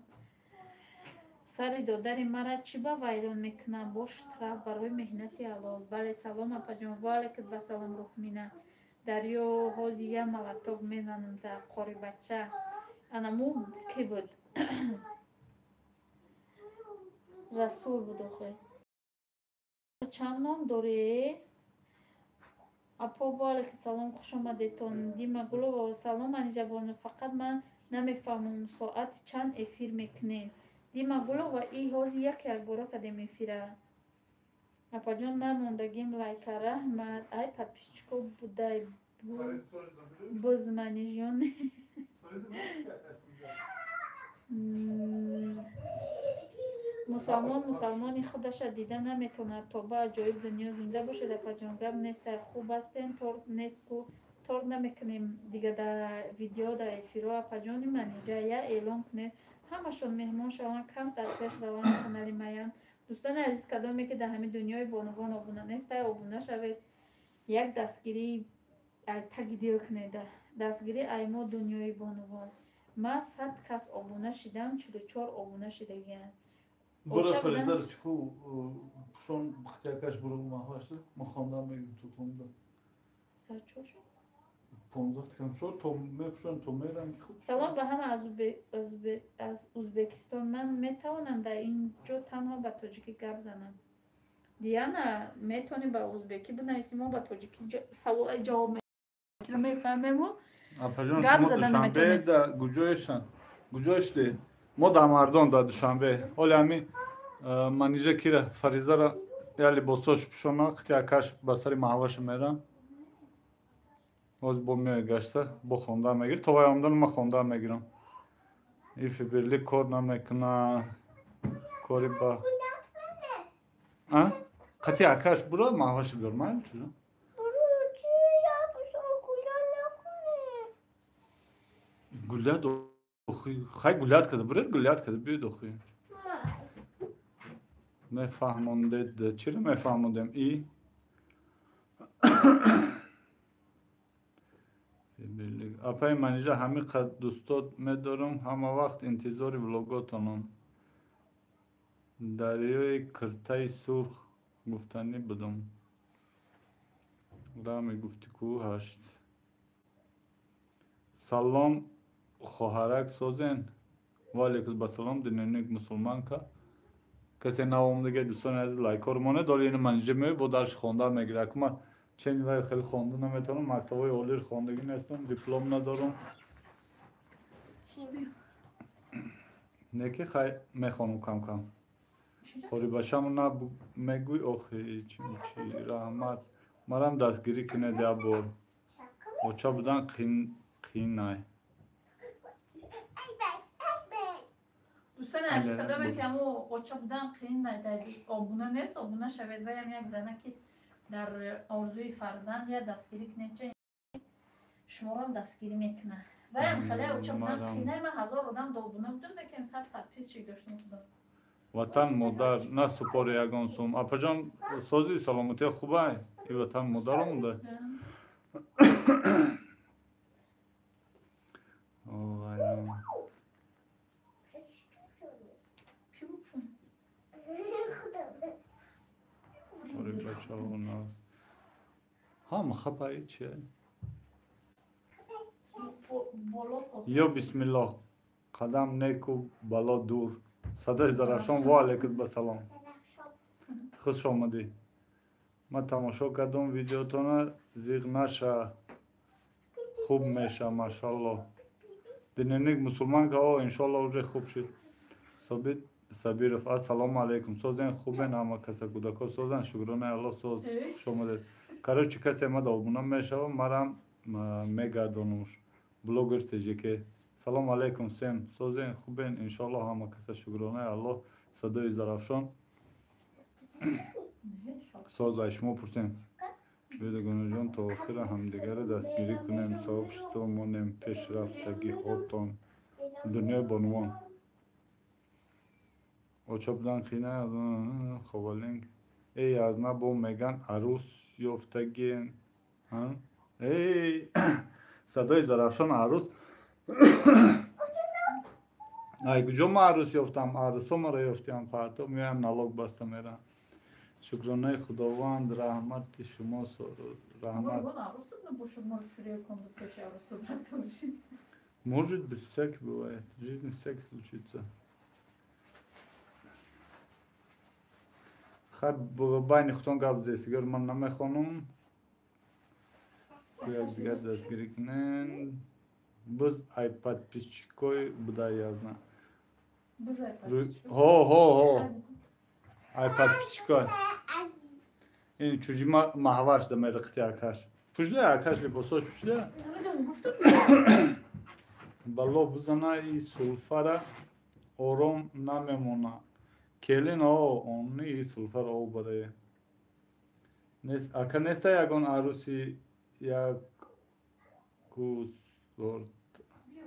Сари додари мара чӣ ба вайрон мекунам? Бо штраф барои меҳнати ҳалол. Бале, салом апаҷон, ва алайкум вассалом Рӯҳмина. Дарё ҳози я молоток мезанам да қорибача. Анаму ки буд? Расул буд охе. Чанд ном дорӣ? Апо ва алайкум салом, хуш омадедтон. Дима Гулова, салом Анижабону. Фақат ман намефаҳмам соати чанд эфир мекунед. Дима Гулова, и ҳози як якбора кадем эфира. Апаҷон, ман мондагим лайка раҳмат. Ай подписчико будай бузманижон. Мусалмон мусалмони худаша дида наметавонад. Тоба аҷоиб дунё зинда бошед апаҷон. Гап нест, хуб ҳастен, торт нест ку торт намекунем дига дар видео дар эфиро апаҷони Манижа я эълон кунед. Ҳамашон меҳмон шаванд, кам дар пеш раванд канали маям. Дӯстони азиз, кадоме ки дар ҳамин дунёи бонувон обуна нестай, обуна шавед. Як дастгирӣ ай таги дил кунед. Дастгирӣ ай мо дунёи бонувон. Ман 100 кас обуна шидам, 44 обуна шидагианд. Бура Фаризар чику пушон хтякаш буру маҳвашта, ма хондам мегум ту тонда. Сад чор шуд? 15 кам шуд, то мепушон, то мерам ки хуб. Салом ба ҳама аз Узбекистон. Ман метавонам дар ин ҷо танҳо ба тоҷикӣ гап занам. Диана, метавонӣ ба узбекӣ бинависӣ, мо ба тоҷикӣ савол ҷавоб мефаҳмему. Апаҷон, гап шумо зада Душанбе наметавонед. Да гуҷоешан? Гуҷоешде? Мо дар Мардон дар Душанбе. Ҳоли ҳами Манижа кира Фаризара я либосош пушона, хтякаш ба сари маҳваша мерам. Ҳоз бо меои гашта, бо хонда мегир. То вай омадан ман хонда мегирам. И Фиберли кор намекуна. Кори ба А? Қати акаш буро маҳваша биёр, майли чуро? Гулят охи, хай гулят када, буред гулят када, биёд охи. Мефаҳмондед, чиро мефаҳмондем? И апаи Манижа ҳамин қад дӯстот медорам, ҳама вақт интизори влоготонам. Дарёи киртаи сурх гуфтанӣ будам. Рами гуфтӣ ку ҳашт. Салом хоҳарак созен. Ва алайкум басалом диненик мусулманка. Касе навомдага дӯстони азиз лайкҳоро монед. Ҳоли ину Манижа меояд, бо дарш хонда мегирад. Акма чен вай хеле хонда наметавонам, мактабҳои олиро хондагӣ нестам, диплом надорам. Не ки хай мехонам кам-кам. Қорибашам на мегӯй охи чи чи раҳмат. Марам дастгирӣ кунед як бор. Оча будан қиин най. Дӯстони азиз, кадоме ки ҳамо оча будан қиин най, дар обуна нест, обуна шавед. Ваям як зана ки дар орзуи фарзанд я дастгирӣ кунед, ча шуморам дастгирӣ мекунад. Ваям хеле оча будан қиин най, ман 1000 одам до обуна будам, мекунем 100 подписчик доштам худо. Ватан модар на супори ягон сум. Апаҷон сози саломатия хубай? И ватан модар омада? Ҳама хапаи чи? Ё бисмиллоҳ, қадам неку бало дур. Садои Зарафшон, ва алайкум басалом. Хуш омадӣ. Ман тамошо кардам видеотона, зиғ наша, хуб меша, машаллоҳ. Диненик мусулманка, о, иншоллоҳ уже хуб шид. Собит Сабиров, ассалому алайкум. Созен хубен ҳама каса, кӯдако созан, шукронаи Аллоҳ соз. Хуш омадед. Короче, касе мада обуна мешава, марам мегардонумш. Блогер ТЖК. Салом алейкум всем. Созен хубен, иншоллоҳ ҳама каса, шукронаи Аллоҳ. Садои Зарафшон. Созай шумо пурсем. Бедогонаҷон, то охира ҳамдигарро дастгирӣ кунем, сообщество монем, пешрафтагиҳотон. Дунёи бонувон. Оча будан хина ховалинг. Эй, аз на бо меган арӯс ёфтагиен. Эй, садои Зарафшон арӯс. Ай, куҷо ма арӯс ёфтам? Арӯсо маро ёфтиам, фаҳто меоям налог баста мерам. Шукронаи Худованд, раҳмати шумо, раҳмат. Может быть, всякое бывает. В жизни всякое случится. Хай, байни худтон гап задест, дигар ман намехонам. Як дигар дастгирӣ кунен. Биз ай подписчикои буда язна. Ҳо, ҳо, ҳо. Ай подписчикой. Ин чуҷи маҳваш да мерихти акаш. Пушда акаш либосош пушда? Бало бизана и сулфара ором намемона. Келин о, они и сулфара о барае. Нест, ака неста ягон аруси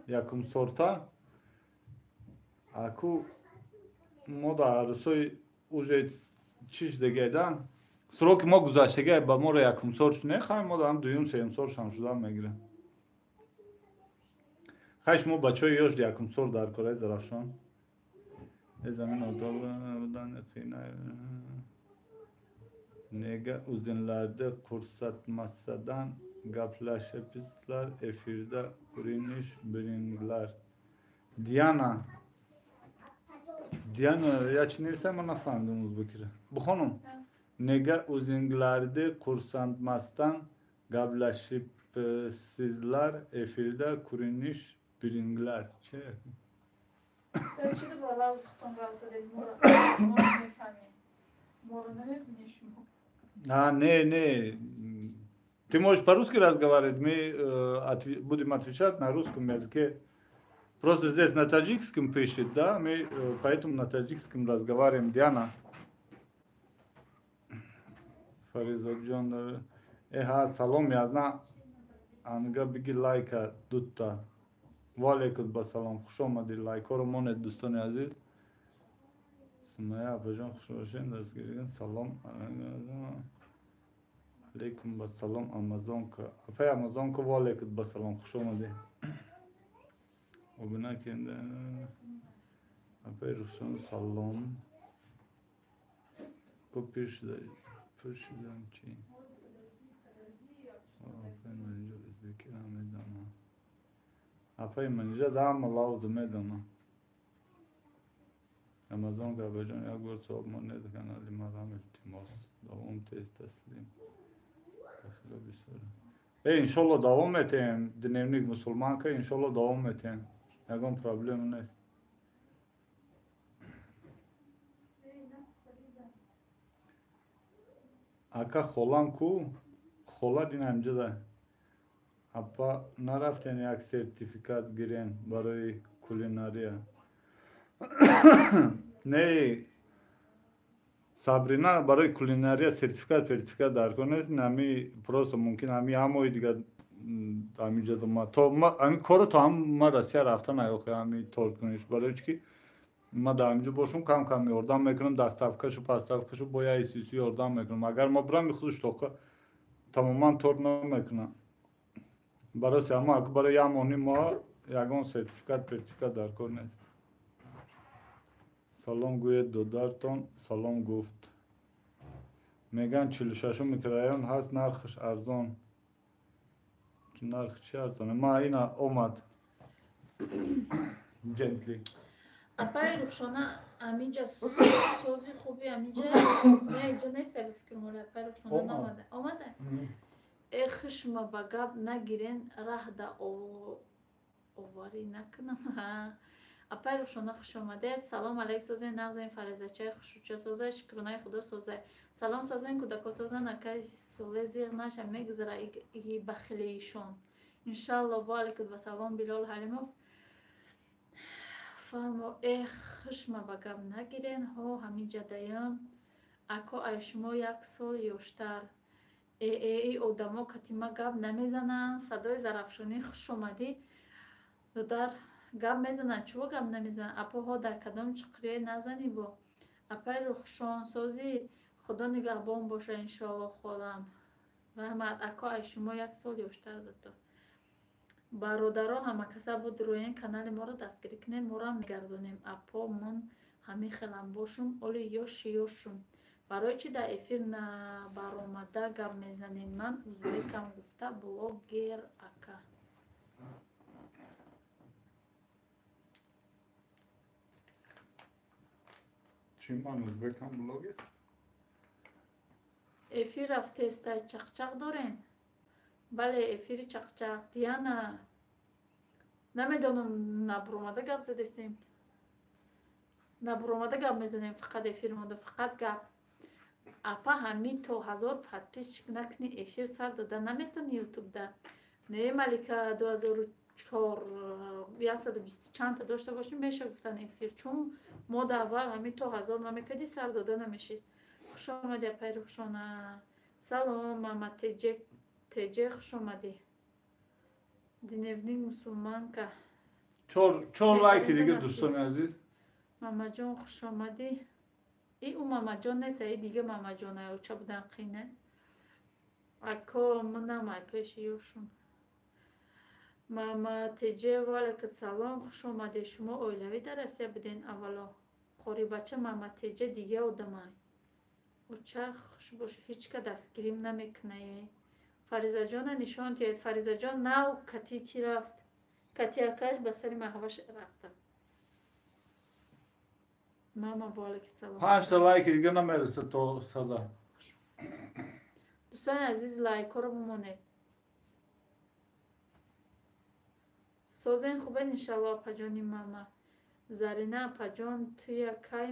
якум сорта? Аку мо да арусои уже чиш дегеда? Сроки мо гузаштага ба моро якум сорт не, хай мо да дуюм сеюм сорт шам шуда мегирем. Хай шумо бачаҳои ёш якум сорт дар кораи Зарафшон. Э замин одобдан қина. Nega uzunlarda ko'rsatmasadan gaplashibsizlar efirda ko'rinish beringlar. Diana. Diana, я чи нависам, ман нафаҳмидам узбекиро. Бихонам. Nega o'zinglarni ko'rsatmasdan gaplashibsizlar efirda ko'rinish beringlar. Че? Чӣ бо лавз хутон гап задед? Моро мефаҳмед. Моро намебинед шумо? А, не, не. Ты можешь по-русски разговаривать, мы будем отвечать на русском языке. Просто здесь на таджикском пишет, да, мы поэтому на таджикском разговариваем. Диана. Фаризоджон, эха, салом, язна. Анга биги лайка дутта. Валейкум басалом, хуш омадӣ, лайкҳоро монед, дӯстони азиз. Сумая апаҷон, хуш бошед, дастгирӣ. Салом алейкум басалом, Амазонка. Апай Амазонка, валейкум басалом, хуш омадӣ. Обуна кенда. Апай Рухшон, салом. Ко пиршидам чи? Апай манҷа ӯзбекиро медонам. Апай манҷа дама лавза медонам. Амазонка апаҷон, як бор савоб монед канали марам, илтимос. Давом тез таслим. Дахила бисёр. Э, иншолло давом метаҳем. Дневник мусулманка, иншолло давом метаҳем. Ягон проблема нест. Ака холам ку? Хола динам ҷада. Апа нарафтен як сертификат гирен барои кулинария. Не, Сабрина, барои кулинария сертификат сертификат дар кор нест. Ами просто мумкин ами ҳамои дигар ҳаминҷа ма то ами корро то ҳам ма Россия рафта наёхе ами торт куниш, барои чи ки ма дар ҳаминҷо бошум кам кам ёрдам мекунам, доставкашу поставкашу бо я исису ёрдам мекунам. Агар ма бирам худаш тоқа тамоман торт намекунам. Барои ама барои як моҳни мо ягон сертификат сертификат дар кор нест. Салом гӯед додартон, салом гуфт. Меган 46 микрорайон ҳаст, нархаш арзон. Нарх чи арзоне? Ма ина омад. Ҷентли. Апай Рухшона, аминҷа сози хуби аминҷа не, инҷа нест, аби фикр моли апай Рухшона наомада. Омада? Э, хушма ба гап нагирен, раҳда оварӣ накунам. Апай Рухшона, хуш омадед. Салом алейк, созен нағзен, фаризачай хушуча созай, шукронаи худо созай. Салом созен, кӯдако созан, акай соле зиғ наша мегзара и бахилеишон. Иншалло, ва алейкум ва салом, Билол Ҳалимов. Фармо, э, хушма ба гап нагирен, ҳо ҳаминҷа даям. Ако ай шумо як сол ёштар. Э одамо катима гап намезананд. Садои Зарафшонӣ, хуш омадӣ. Додар, гап мезананд, чӯ гап намезананд? Апоҳо дар кадом чуқурие назанӣ бо? Апаи Рухшонсозӣ, Худо нигаҳбон боша, иншоалло, холам. Раҳмат. Ако ай шумо як сол ёштар зато. Бародаро, ҳамакаса буд рӯен канали моро дастгирӣ кунед, моро мегардонем. Апо, ман ҳамин хелам бошум, оли ёши ёшум. Барои чӣ дар эфир набаромада гап мезанед? Ман узбекам, гуфта блогер ака. Чӣ, ман узбекам блогер? Эфир рафтеста, чақчақ дорен? Бале, эфири чақчақ. Диана, намедонам, набуромада гап задестем. Набуромада гап мезанем, фақат эфир монда, фақат гап. Апа, ҳамин то 1000 подписчик накунӣ, эфир сар дода наметавонӣ ютубда. Не, Малика, 2004 120 чандта дошта бошем, меша гуфтан эфир, чун мо дар аввал ҳамин то 1000 намекардӣ, сар дода намешид. Хуш омадӣ, апаи Рухшона. Салом, мама Теҷе, Теҷе, хуш омадӣ. Дневник мусулманка. Чор лайки дига, дӯстони азиз. Мамаҷон, хуш омадӣ. И ӯ мамаҷон нест, и дига мамаҷон оча будан қине. Ако, манам ай пеши ёшум. Мама Теҷе, ваалайкум салом, хуш омадед. Шумо оилавӣ дар Россия буден аввало? Қорибача, мама Теҷе дига одамай. Оча, хуш бошӣ, ҳеҷ ка дастгирим намекунае. Фаризаҷона нишон диҳед. Фаризаҷон нав кати ки рафт? Кати акаш ба сари маҳваш рафта. Мама, ваалайкум салом. Панҷта лайки дига намераса то сада. Дӯстони азиз, лайкҳоро бимонед. Созен, хубед, иншалло, апаҷони мама. Зарина апаҷон, туя кай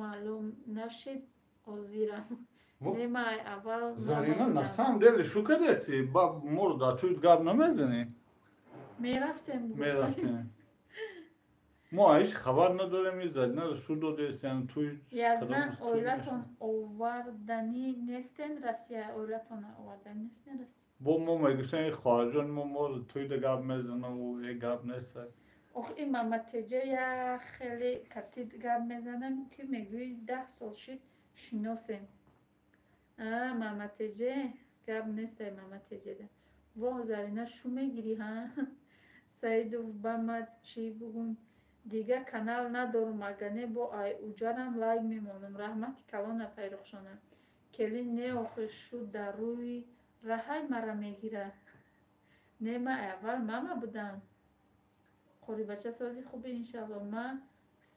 маълум нашид, озирам. Не, май аввал. Зарина, на самом деле шу кадести? Моро дар туй гап намезанӣ? Мерафтем. Мерафтем. Мо ҳеҷ хабар надорем, и Заринаро шу додестиан туй. Язна, оилатон оварданӣ нестен Россия? Оилатон оварданӣ нестен Россия? Бо мо мегуфтем, и хоҳарҷони мо моро туйда гап мезанаву е гап нест. Ох, ин маматеҷа я хеле катид гап мезанам, ки мегӯӣ 10 сол шид шиносем. А маматеҷе гап нестай маматеҷеда. Воҳ, Зарина, шу мегирӣ, ҳа? Саидов, ба ма чӣ бугум? Дига канал надорум, агар не бо ай уҷарам лайк мемонам. Раҳмати калон, апай Рухшона. Келин не, охи шу дар рӯи раҳай мара мегирад. Не, ма аввал мама будам. Қорибача, сози хуби, иншалло. Ма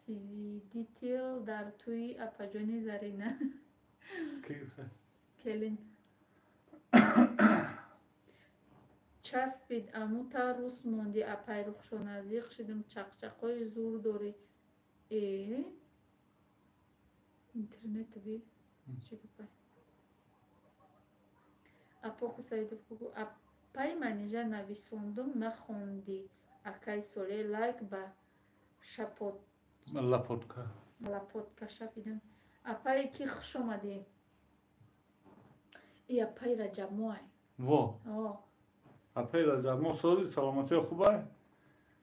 свидетел дар тӯи апаҷони Зарина. Келин часпид, амута рус монди. Апай Рухшона, зиқ шидум, чақчақҳои зур дорӣ. Э, интернет би чӣ гапай? Апоку Саидов, бугу. Апай Манижа, нависондум, нахондӣ. Акай Соле, лайк ба шапот. Лапотка. Лапотка шапидам. Апай ки, хуш омадӣ. И апай Раҷабмоай. Во, апай Раҷабмо, сози, саломатиё хубай?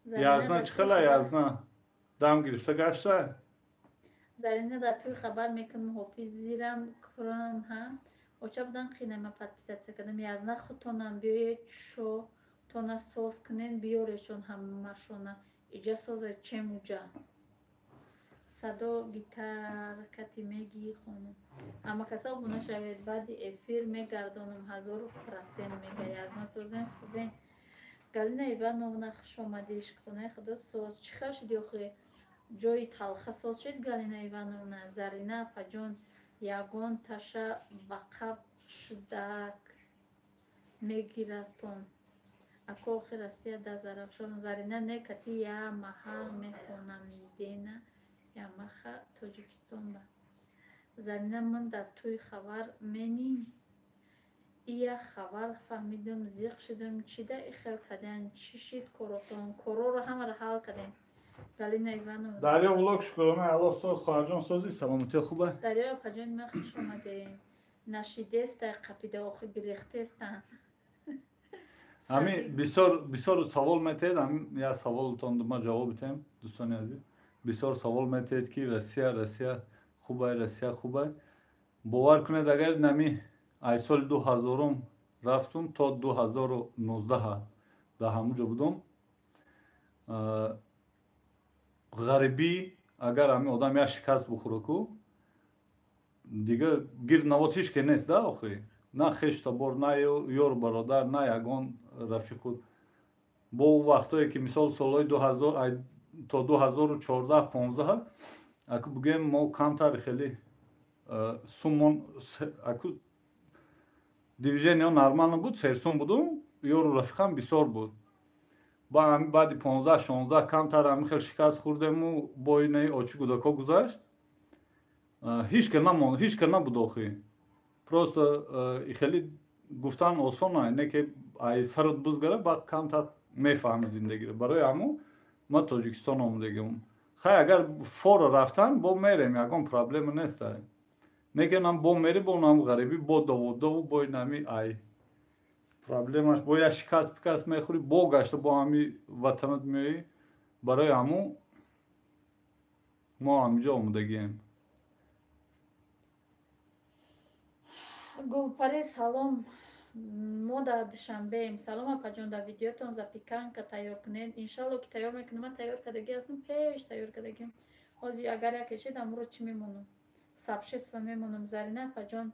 Язна чӣ хела, язна дам гирифта гашта? Зарина, дар тӯй хабар мекунам, ҳофизирам курам, ҳа. Оча будан қинама, подписаться кардам. Язна, худтонам биёед, шотона соз кунен, биёрешон ҳамашона. Иҷа соза чемуҷа. Садо гитаракати мегӣ, хонум. Ҳамакаса обуна шавед, баъди эфир мегардонам, 1000%, мега. Язна, созен, хубен? Галина Ивановна, хуш омадӣ, шукронаи Худо, соз. Чӣ хел шуди охи? Ҷои талха соз шуд, Галина Ивановна? Зарина апаҷон, ягон таша ба қаб шудак мегиратон. Ако, охи Россия да Зарафшон. Зарина, не, кати я маҳал мехонам, дена ямаха Тоҷикистон ба. Зарина, ман дар тӯй хабар менӣ? Ия хабар фаҳмидум, зиқ шудум. Чида ихел кардем? Чӣ шид коротон? Короро ҳамаро ҳал кардем. Галина Ивановна. Дарё влог, шукрона Аллоҳ, соз, хоҳарҷон, сози, саломатӣ хуба. Дарё апаҷон, ман хуш омадем. Нашидеста қапида, охи гирехтестан. Ҳами бисёр бисёр савол метиҳед. Ҳами як саволтон ма ҷавоб битем. Дӯстони азиз, бисёр савол метиҳед, ки Россия, Россия хубай, Россия хубай. Бовар кунед, агар нами ай соли 2000-ум рафтум, то 2019 дар ҳамун ҷо будум. Ғарибӣ, агар ҳами одам як шикаст бухӯра ку, дига гирд навот ҳеч ке нест да охи, на хештабор, на ёру бародар, на ягон рафиқу. Бо вақтое ки, мисол, солҳои 2000 то 2014, 15, аку бигӯем, мо камтар хеле суммон, аку движение нормально буд, серсум будум, ёру рафиқам бисёр буд. Ба ҳами баъди 15, 16 камтар ҳами хел шикаст хӯрдему, бо инаи очи кӯдакҳо гузашт, ҳеч ке намонд, ҳеч ке набуд охи. Просто хеле гуфтан осона, не ки ай сарат бузгара, ба камтар мефаҳми зиндагиро. Барои ҳамо ма Тоҷикистон омадагим. Хай, агар фора рафтан, бо мерем, ягон проблема нест. Не ки нам бо мери, бо нам ғарибӣ, бо довудову, бо инами ай проблемаш, бо як шикаст пикаст мехӯрӣ, бо гашта бо ҳами ватанат меоӣ. Барои ҳамо мо ҳамиҷо омадагием. Гулпари, салом, мо дар Душанбеем. Салом, апаҷон, дар видеотон запеканка тайёр кунед. Иншалло, ки тайёр мекунем. Ман тайёр кардагӣ ҳастам, пеш тайёр кардагим. Ҳозир агар яке шед, амро чӣ мемонам, сообщество мемонам. Зарина апаҷон,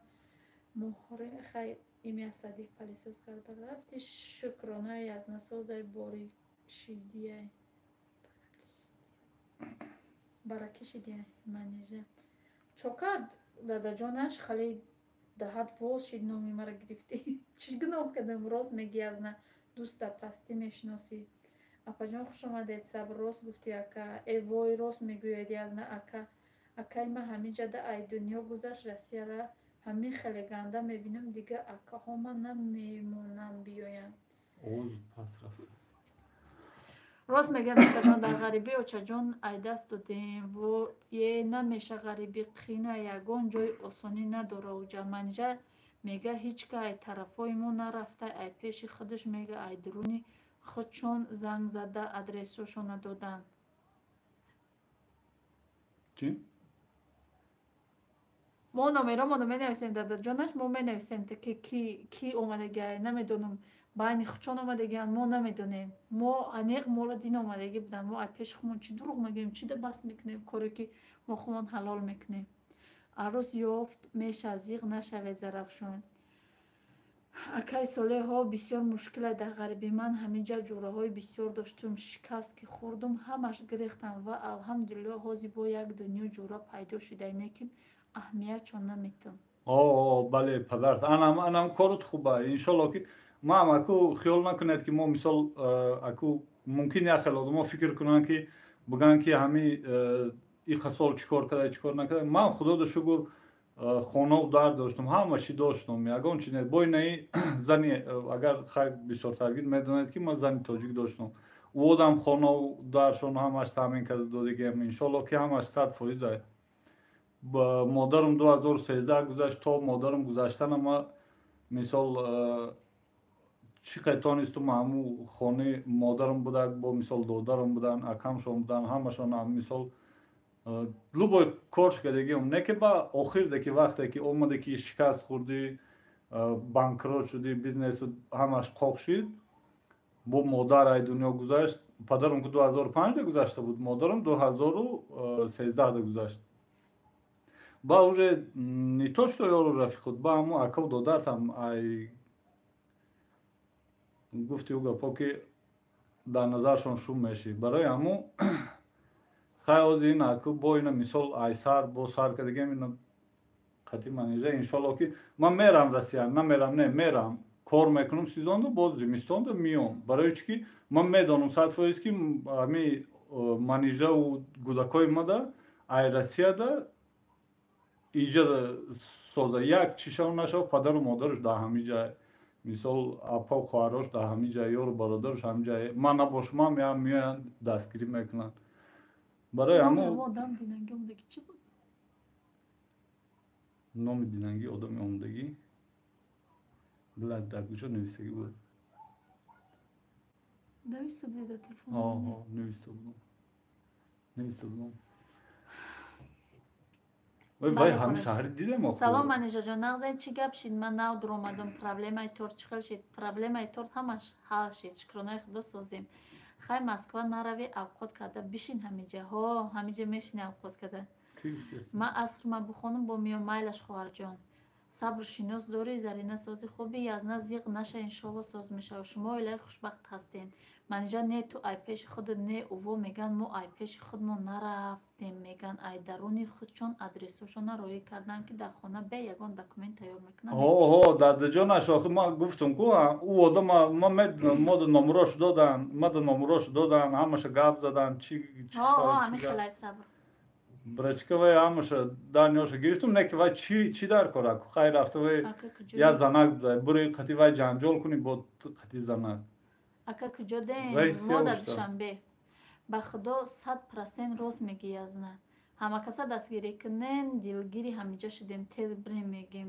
муҳри хай имя Садиқ пылесос карда рафти. Шукронаи язнасозай, боришидияй, баракишидияй. Манижа чокад, дадаҷонаш хали даҳат воз шид, номи мара гирифтӣ. Чӣ гуноҳ кардам? Рост мегӣ, азна дӯст дар пастӣ мешиносӣ. Апаҷон, хуш омадед. Сабр, рост гуфтӣ, ака. Э вой, рост мегӯяд язна ака. Акаи ман ҳамин ҷада ай дунё гузашт. Россияра ҳамин хеле ганда мебинам, дига акаҳома намемонам биёянд. Рост мегӯям, акаҷон, дар ғарибӣ очаҷон ай даст додем. Е, намеша, ғарибӣ қина, ягон ҷои осонӣ надора уҷа. Манижа мега, ҳеҷ ка ай тарафҳои мо нарафта, ай пеши худаш мега, ай дуруни худшон занг зада, адресҳошона доданд. Чӣ? Мо номеромоно менависем, дадаҷонаш, мо менависем, ки ки омадагиай, намедонам, байни худшон омадагианд, мо намедонем. Мо аниқ моро дин омадагӣ буданд. Мо ай пеши худмон чӣ дурӯғ мегӯем, чӣ бас мекунем, коре ки мо худмон ҳалол мекунем. Арӯс ёфт меша, зиқ нашавед. Зарафшон, акаи Солеҳо, бисёр мушкиле дар ғарибӣ. Ман ҳаминҷа ҷӯраҳои бисёр доштум, шикаст ки хӯрдум, ҳамаш гирехтам ва алҳамдулиллоҳ, ҳозир бо як дунё ҷӯра пайдо шуда, не ки аҳамиятшон наметам. О, бале, падарс, анам анам корот хуба. Иншолло, ки ман аку хиёл накунед, ки мо, мисол, аку мумкин як хел одамо фикр кунанд, ки бигӯянд, ки ҳами иқа сол чӣ кор карда, чӣ кор накарда. Ман, худода шукр, хонаву дар доштум, ҳама чӣ доштум, ягон чи не. Бо инаи зани, агар хай бисёртаргид медонед, ки ман зани тоҷик доштум, ӯ одам хонаву даршон ҳамаш таъмин карда додагиам. Иншолло, ки ҳамаш 100%. Модарам 2013 гузашт. То модарам гузаштана ма, мисол, чӣ қадр тонистум, ҳаму хонаи модарам будак, бо, мисол, додарам будан, акамшон будан, ҳамашон, мисол, любой корш кардагиам. Не ки ба охирде, ки вақте ки омаде, ки шикаст хӯрдӣ, банкрот шудӣ, бизнесу ҳамаш қоқ шид, бо модар ай дунё гузашт. Падарам ку 2005 гузашта буд, модарам 2013 гузашт. Ба уже не то что ёру рафиқуд, ба ҳамо акаву додартам ай гуфти ӯ гапо, ки дар назаршон шум мешӣ. Барои ҳамо хай, ҳозир ин аку бо ина, мисол, ай сар бо сар кардагиам, ина қати манижа. Иншолло, ки ман мерам Россия, намерам, не, мерам, кор мекунам сезонду, боз зимистонду миём. Барои чӣ ки ман медонам 100%, ки ҳами манижаву кӯдакҳои мада ай Россияда иҷада соза, як чишав нашав, падару модараш дар ҳамин ҷай, мисол, апа хоҳарош дар ҳамин ҷай, ёру бародараш ҳамин ҷай. Ман набошумам, я меоянд, дастгирӣ мекунанд. Барои ҳамо одам динангӣ омадагӣ чӣ буд? Номи динангӣ одами омадагӣ блядь, дар куҷо нависагӣ буд? Нависта будӣ дар телефон? Оҳо, нависта будам, нависта будам. Вай, вай, ҳамин саҳари дидем. Салом, Манижаҷон, нағзай? Чӣ гап шид? Ман нав дуромадам. Проблемаи торт чӣ хел шид? Проблемаи торт ҳамаш ҳал шид, шукронаи Худо, созем. Хай, Москва наравӣ, авқот карда бишин ҳамиҷа. Ҳо, ҳамиҷа мешини авқот карда. Ман асрма бухонам, бо миём. Майлаш, хоҳарҷон. Сабр шинос дорӣ, Зарина? Сози хуби, язна, зиқ наша, иншолло, соз мешавад. Шумо оилаи хушбахт ҳастен. Манижа, не, ту ай пеши худат не, уво меган, мо ай пеши худмон нарафтем, меган, ай даруни худшон адресошона роҳӣ карданд, ки дар хона бе ягон документ тайёр мекунанд. Ҳо, дадаҷонаш, охи ма гуфтам ку, ӯ одама ма медонам, мо да номрош додан, ма да номрош додан, ҳамаша гап задан, чи. Ҳами хелай, сабр. Брачка, вай ҳамаша дарниёша гирифтум, не ки вай чӣ дар кора ку? Хай, рафта вай я занак буда, бури қати вай ҷанҷол кунӣ, бо қати занак. Ака, куҷо дем? Мо дар Душанбе. Ба Худо, 100% рост мегӣ, язна. Ҳамакаса дастгирӣ кунен, дилгири ҳамиҷа шудем, тез бирем, мегем.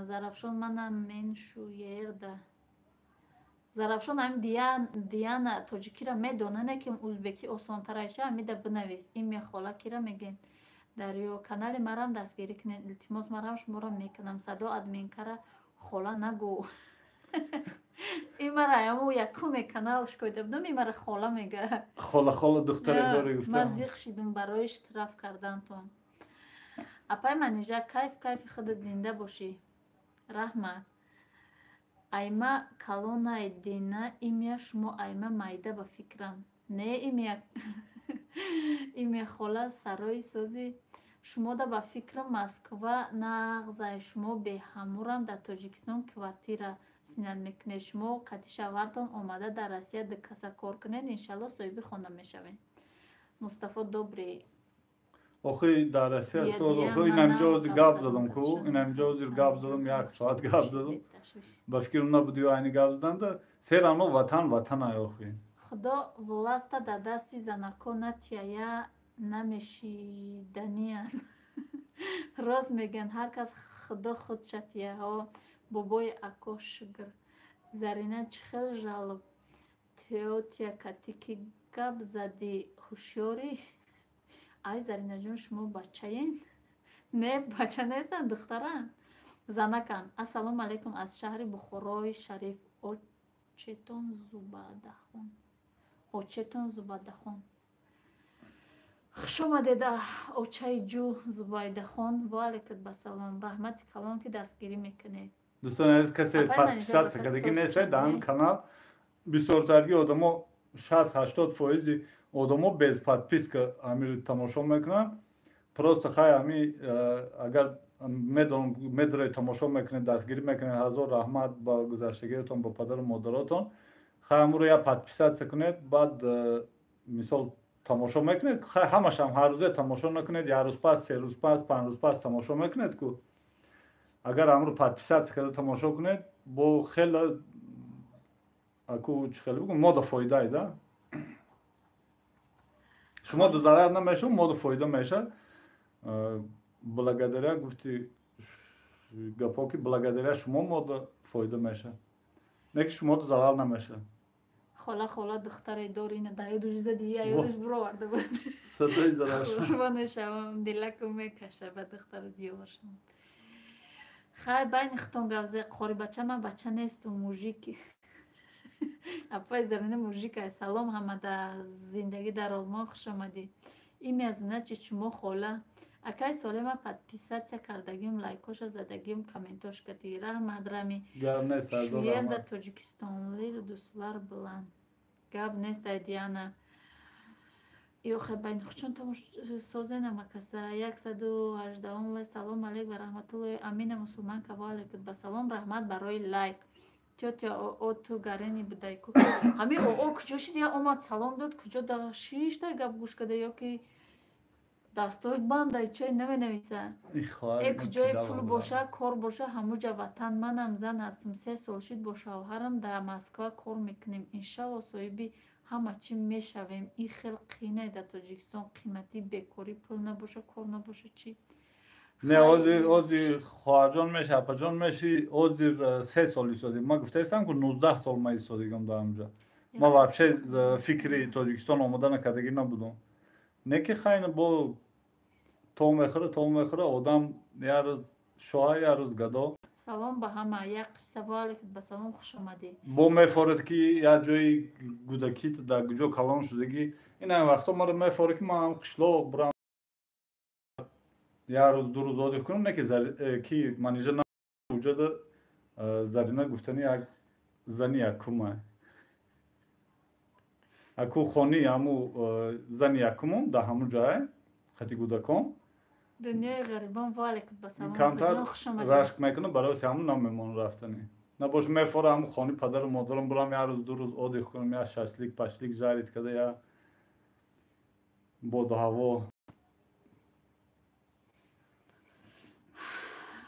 Зарафшон, манам мен шуерда. Зарафшон, ҳами Диана тоҷикиро медона, не ки узбекӣ осонтарайша, ҳамида бинавис. Имя хола кира меген. Дарё, канали марам дастгирӣ кунен, илтимос, марам шуморо мекунам. Садо админкара хола нагӯ. Имара аму якуме канал шикоида будам, имара хола мега. Хола, хола, духтаре дорӣ, гуфтам. Ман зиқ шидум барои штраф кардантон. Апай Манижа, кайф, кайфи худат, зинда бошӣ, раҳмат. Айма калонай дина имя, шумо айма майда, ба фикрам. Не, имя, имя хола сарои сози шумода, ба фикрам, Москва нағзай. Шумо беҳамурам дар Тоҷикистон квартира синат мекунед. Шумо кати шавҳартон омада дар Россия дукаса кор кунед, иншалло, соҳиби хона мешавед. Мустафо добрый. Охи, дар Россия сол, охи, инамҷо ҳозир гап задам ку, инамҷо ҳозир гап задам, як соат гап задам. Ба фикрам, набуди айни гап заданда сер ано ватан ватанай, охи. Худо власта дар дасти занако натияя, намешиданиян. Рост мегӯянд, ҳар кас Худо худ шатияҳо. Бобои ако, шукр. Зарина, чӣ хел жалоб? Теотя кати ки гап задӣ, ҳушёрӣ? Ай, Заринаҷон, шумо бачаен? Не, бача нестанд, духтаранд, занаканд. Ассалому алайкум аз шаҳри Бухорои Шариф, очетон Зубадахон, очетон Зубадахон. Хуш омадед, очаи ҷу Зубайдахон. Ваалайкум басалом, раҳмати калон, ки дастгирӣ мекунед. Дӯстони азиз, касе подписаться кардагӣ нестед дар ҳамин канал, бисёртарги одамо, 60-80 фоизи одамо без подписка ҳамиро тамошо мекунанд. Просто хай, ҳами агар медонам, медоред, тамошо мекунед, дастгирӣ мекунед, ҳазор раҳмат ба гузаштагиатон, ба падару модаротон. Хай, ҳамуро я подписаться кунед, баъд мисол тамошо мекунед. Хай, ҳамашам ҳаррӯзе тамошо накунед, як рӯз пас, 3 рӯз пас, 5 рӯз пас тамошо мекунед ку. Агар ҳамро подписаться карда тамошо кунед, бо хеле аку, чӣ хеле бигӯм, мода фоидае да шумо ду зарар намешавад, мода фоида мешавад. Благодаря гуфти гапҳо, ки благодаря шумо мода фоида мешавад, не ки шумо ду зарар намешавад. Хола, хола, духтаре дори? На, дар ёдуш зади, ёдуш буроварда буд. Садои зараршон. Қурбоне шавам, дилаку мекаша ба духтари диёршон. Хай, байни худтон гап зед. Қори бача, ман бача нестум, мужик. Апай Зарина мужик ай. Салом ҳамада, зиндагӣ дар Олмон, хуш омадӣ. Имя, значит, шумо хола. Акай Солема, подписаться кардагим, лайкоша задагим, комментош кади. Раҳмат, Рами. Гап нест, ҳазор Шуерда раҳмат. Тоҷикистонлир дӯстлар билан. Гап нест, ай Диана. Ёхе, байни худшон созена макаса. 118-ум лайк. Салом алейк ва раҳматуллоҳи. Амина мусулманка, ва алейкум ба салом, раҳмат барои лайк. Тётя оо, ту гарени будай ку. Ҳами оо куҷо шид? Я омад, салом дод, куҷо да шишта гап гӯш када ё ки дастош бандай, чай наменависа. Э, куҷое пул боша, кор боша, ҳамуҷа ватан. Манам зан ҳастам, 3 сол шуд, бо шавҳарам дар Москва кор мекунем. Иншалло, соҳиби Ҳама чӣ мешавем. Ин хел қийнае дар Тоҷикистон, қиматӣ, бекорӣ, пул набоша, кор набоша, чӣ? Не, ҳозир хоҳарҷон меши, апаҷон меши, ҳозир 3 сол истодем. Ман гуфтаистам, ку 19 сол ман истодигам дар ҳамҷа. Ман вообще фикри Тоҷикистон омода накардагӣ набудам. Не ки хайна бо то мехӯра, то мехӯра, одам як рӯз шоҳа, як рӯз гадо. Салом ба ҳама. Як қисса. Ва ба салом, хуш омадӣ. Бо мефорад, ки як ҷои гудакӣ дар куҷо калон шудагӣ. Ин ҳамин вақто маро мефорад, ки ман ҳам қишлоқ бурам, як рӯз, 2 рӯз отдых кунам. Не ки ки Манижа вуҷуда Зарина гуфтани як зани якума. Аку хони ҳаму зани якумум дар ҳамун ҷае хати гудакон. Дунёи ғарибон, ва ба салом. Камтар рашк мекунам, барои ҳамун намемон рафтанӣ. Набош мефора ҳамун хони падару модарам бурам, як рӯз, 2 рӯз отдых кунам, як шашлик пашлик жарить када, я боду ҳаво.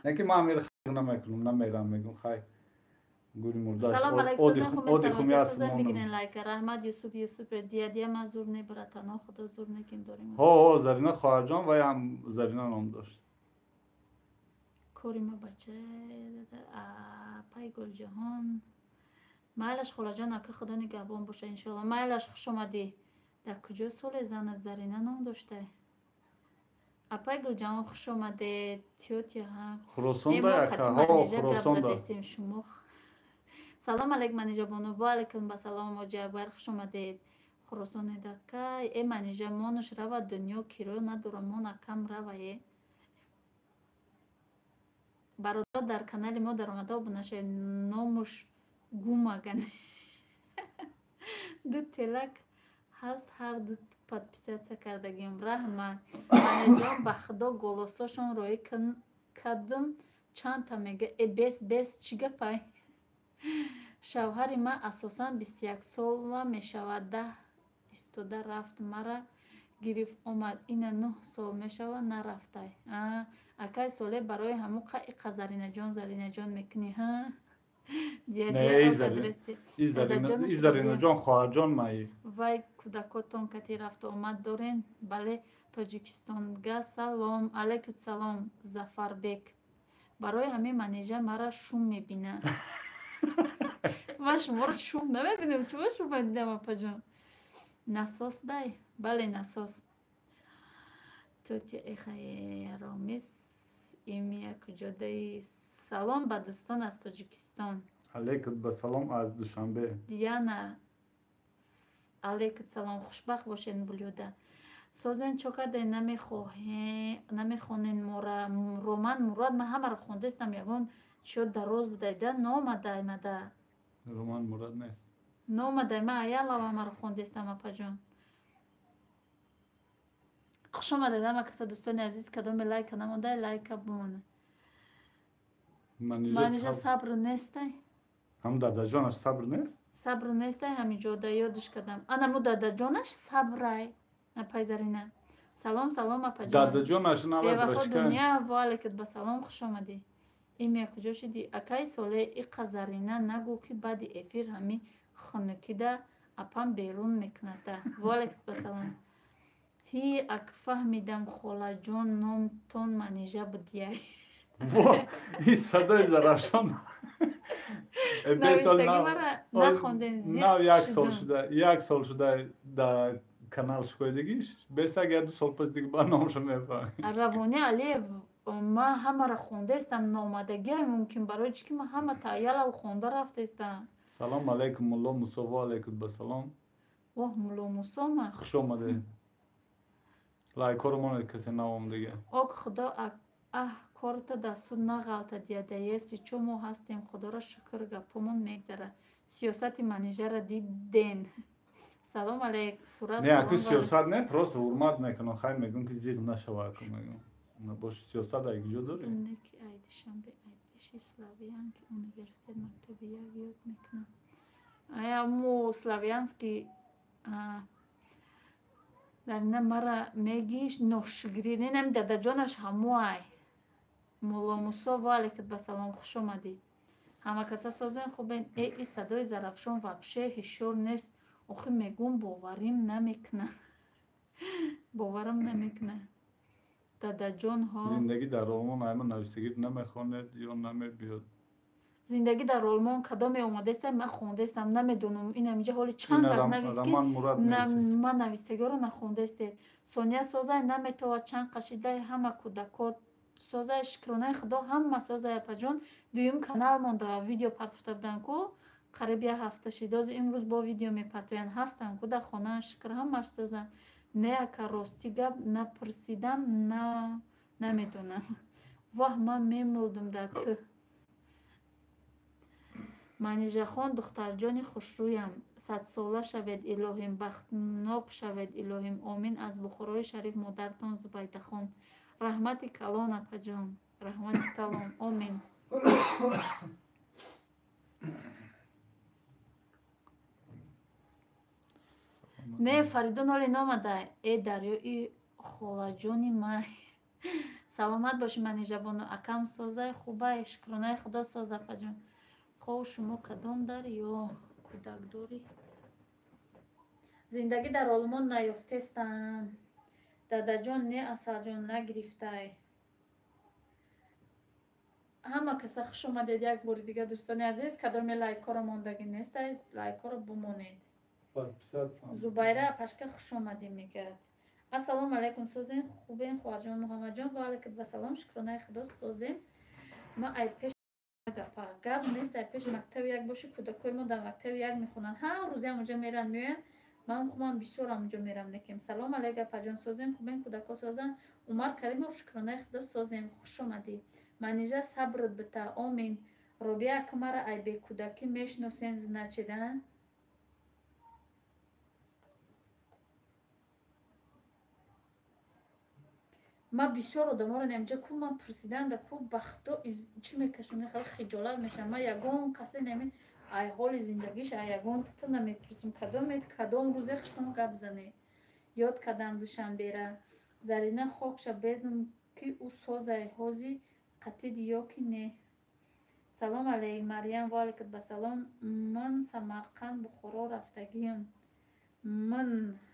Не ки ман амир намекунам, намерам, мегум хай, гури мурдаш. Бигирен лайка. Раҳмат, Юсуф. Юсуф, дия, дия, ман зур не, братано, худо зур некин дорим. Ҳо, ҳо, Зарина хоҳарҷон, вай ҳам Зарина ном дошт. Кори ма бача пай Гулҷаҳон. Майлаш, холаҷон, ака, худо нигаҳбон боша, иншоалло. Майлаш, хуш омадӣ. Дар куҷо соле занат Зарина ном доштай? Апай Гулҷаҳон, хуш омадед. Тётя ҳа. Хуросонда, яка, ҳо, Хуросонда. Шумо. Салом алейк, Манижа бону. Ва алайкум ба салом, Оҷабар, хуш омадед. Хуросонедакай. Э, Манижа, монуш рава, дунё киро надора, мон акам рава. Е, бародар, дар канали мо даромада обуна шавед. Номуш гумаган. Ду телак ҳаст, ҳар ду подписаться кардагим. Раҳмат, Манаҷон. Ба худо, голосошон роӣ кардам, чандта мега. Э, бес, бес, чӣ гапай? Шавҳари ман асосан 21 сола мешавад. 10 истода рафт, мара гирифт омад. Ина 9 сол мешавад, нарафтай. Акай Соле, барои ҳамун иқа Заринаҷон, Заринаҷон мекунӣ, ҳа? Заринаҷон хоҳарҷон маи. Вай, кӯдакотон кати рафту омад дорен? Бале. Тоҷикистонга салом. Алайкум салом, Зафарбек. Барои ҳамин Манижа мара шум мебинад. Ман шуморо шум намебинам. Чума шум медидам, апаҷон? Насос дай, бале, насос. Тётя эхаромис имия куҷодаи? Салом ба дӯстон аз Тоҷикистон. Алейкум ба салом аз Душанбе. Диана, алейкум салом, хушбахт бошед. Блюда созен, чо карде, намехонен мора? Роман Мурад, ман ҳамаро хондастам, ягон чиё дароз будайда, номадай мада. Роман Мурад нест. Номадай, ман аялава ҳамаро хондастам. Апаҷон, хуш омадед ҳама каса. Дӯстони азиз, кадоме лайка намондай, лайка бимонад. Манижа, сабр нестай. Ҳам дадаҷонаш сабр нест. Сабр нестай, ҳаминҷода ёдиш кардам. Анамо дадаҷонаш сабрай. Апай Зарина, салом, салом, апаҷон. Дадаҷонаш. Бевафо дунё, ва алайкум ба салом, хуш омадӣ. Имя куҷо шудӣ, акаи Соле? Иқа Зарина нагӯ, ки баъди эфир ҳами хунукида апам берун мекунада. Ва алайкум ба салом. Ҳи, ак фаҳмидам, холаҷон, номтон Манижа будияй. Ин садои Зарафшон. Нав як сол шуда, як сол шуда дар канал шукоидагиш. Бесак як ду сол пас дига ба номшо мефаҳмем. Равони Алиев, ман ҳамаро хондаистам, номадагиай мумкин, барои чӣ ки ман ҳама таъялав хонда рафтаистам. Салом алайкум, мулло Мусо. Ва алайкум ба салом. Воҳ, мулло Мусома. Хуш омадед. Лайкҳоро монед, касе наомадага. Ок, худо, аҳ, корта дастур нағалта, диадаеси чо, мо ҳастем, худоро шукр, гапомон мегзара. Сиёсати Манижара диден. Салом алейк, сурат. Не, аку сиёсат не, просто ҳурмат мекунам. Хай, мегӯм, ки зиқ нашава, аку мегӯм. Бош, сиёсат ай куҷо дорӣ? Ки ай Душанбе, ай пеши Славянский университет, мактаби як ёд мекунам. Ая мо Славянский дар ина мара мегиш ношигирӣ. Нинам дадаҷонаш ҳамоай. Мулло Мусо, ва алайкум ба салом, хуш омадӣ. Ҳама каса созен, хубен? Э, и садои Зарафшон вообще ҳишёр нест. Охи мегум боварим намекуна. Боварам намекуна. Дадаҷонҳо. Зиндагӣ дар Олмон айма нависагӣ намехонед ё намебиёд? Зиндагӣ дар Олмон кадоме омадаистам, ман хондаистам, намедонам. Ин ҳаминҷа ҳоли чанд кас навист ки ман нависагиҳоро нахондаистед. Сония созай наметовад чанд қашидай ҳама кӯдакот созай, шукронаи худо ҳама созай апаҷон. Дуюм канал монда видео партофта буданд ку қариб як ҳафта шид. Ҳозир имрӯз бо видео мепартоянд. Ҳастанд ку дар хона, шукр ҳамаш созанд. Не ака, рости гап напурсидам, на намедонам. Воҳ, ман мемурдум дар ту. Манижахон духтарҷони хушрӯям, садсола шавед илоҳим, бахтнок шавед илоҳим, омин. Аз Бухорои шариф модаратон Зубайдахон. Раҳмати калон апаҷон, раҳмати калон, омин. Не, Фаридун ҳоле номада. Э дарёи холаҷони май. Саломат бошӣ Манижабону. Акам созай, хубай, шукронаи худо соз апаҷон. Хов шумо кадом дарё кӯдак дорӣ? Зиндагӣ дар Олмон наёфтестам. Дадаҷон не, Асалҷон нагирифтай. Ҳама каса хуш омадед як бори дига дӯстони азиз. Кадоме лайкҳоро мондагӣ нестай, лайкҳоро бумонед. Зубайра апашка хуш омадӣ мегӯяд. Ассалому алайкум, созем, хубен хоҳарҷон Муҳаммадҷон? Ва алайкум вассалом, шукронаи худо созем. Ма ай пеш гапа гап нест, ай пеш мактаби як боши, кӯдакҳои мо дар мактаби як мехонанд, ҳар рӯзе ҳамонҷо меранд меоянд. Ман хубам бисёр ҳамонҷо мерам некем. Салом алайк апаҷон, созем, хубен, кӯдакҳо созанд. Умар Каримов, шукронаи худо созем, хуш омадӣ. Манижа сабрат бита, омин. Робия акмара ай бекӯдакӣ мешиносен, значит, а? Ман бисёр одаморо намҷа ку ман пурсиданда ку бахто чӣ мекашам, хеле хиҷолат мешавам. Ман ягон касе нами ай ҳоли зиндагиш ай ягон тата намепурсам. Кадомед кадом рӯзе хитон гап занед. Ёд кардам Душанбера. Зарина хокша безм ки ӯ созай ҳози қатид ё ки не. Салом алейк Марьям, ва алайкум вассалом. Ман Самарқанд Бухоро рафтагиам. Ман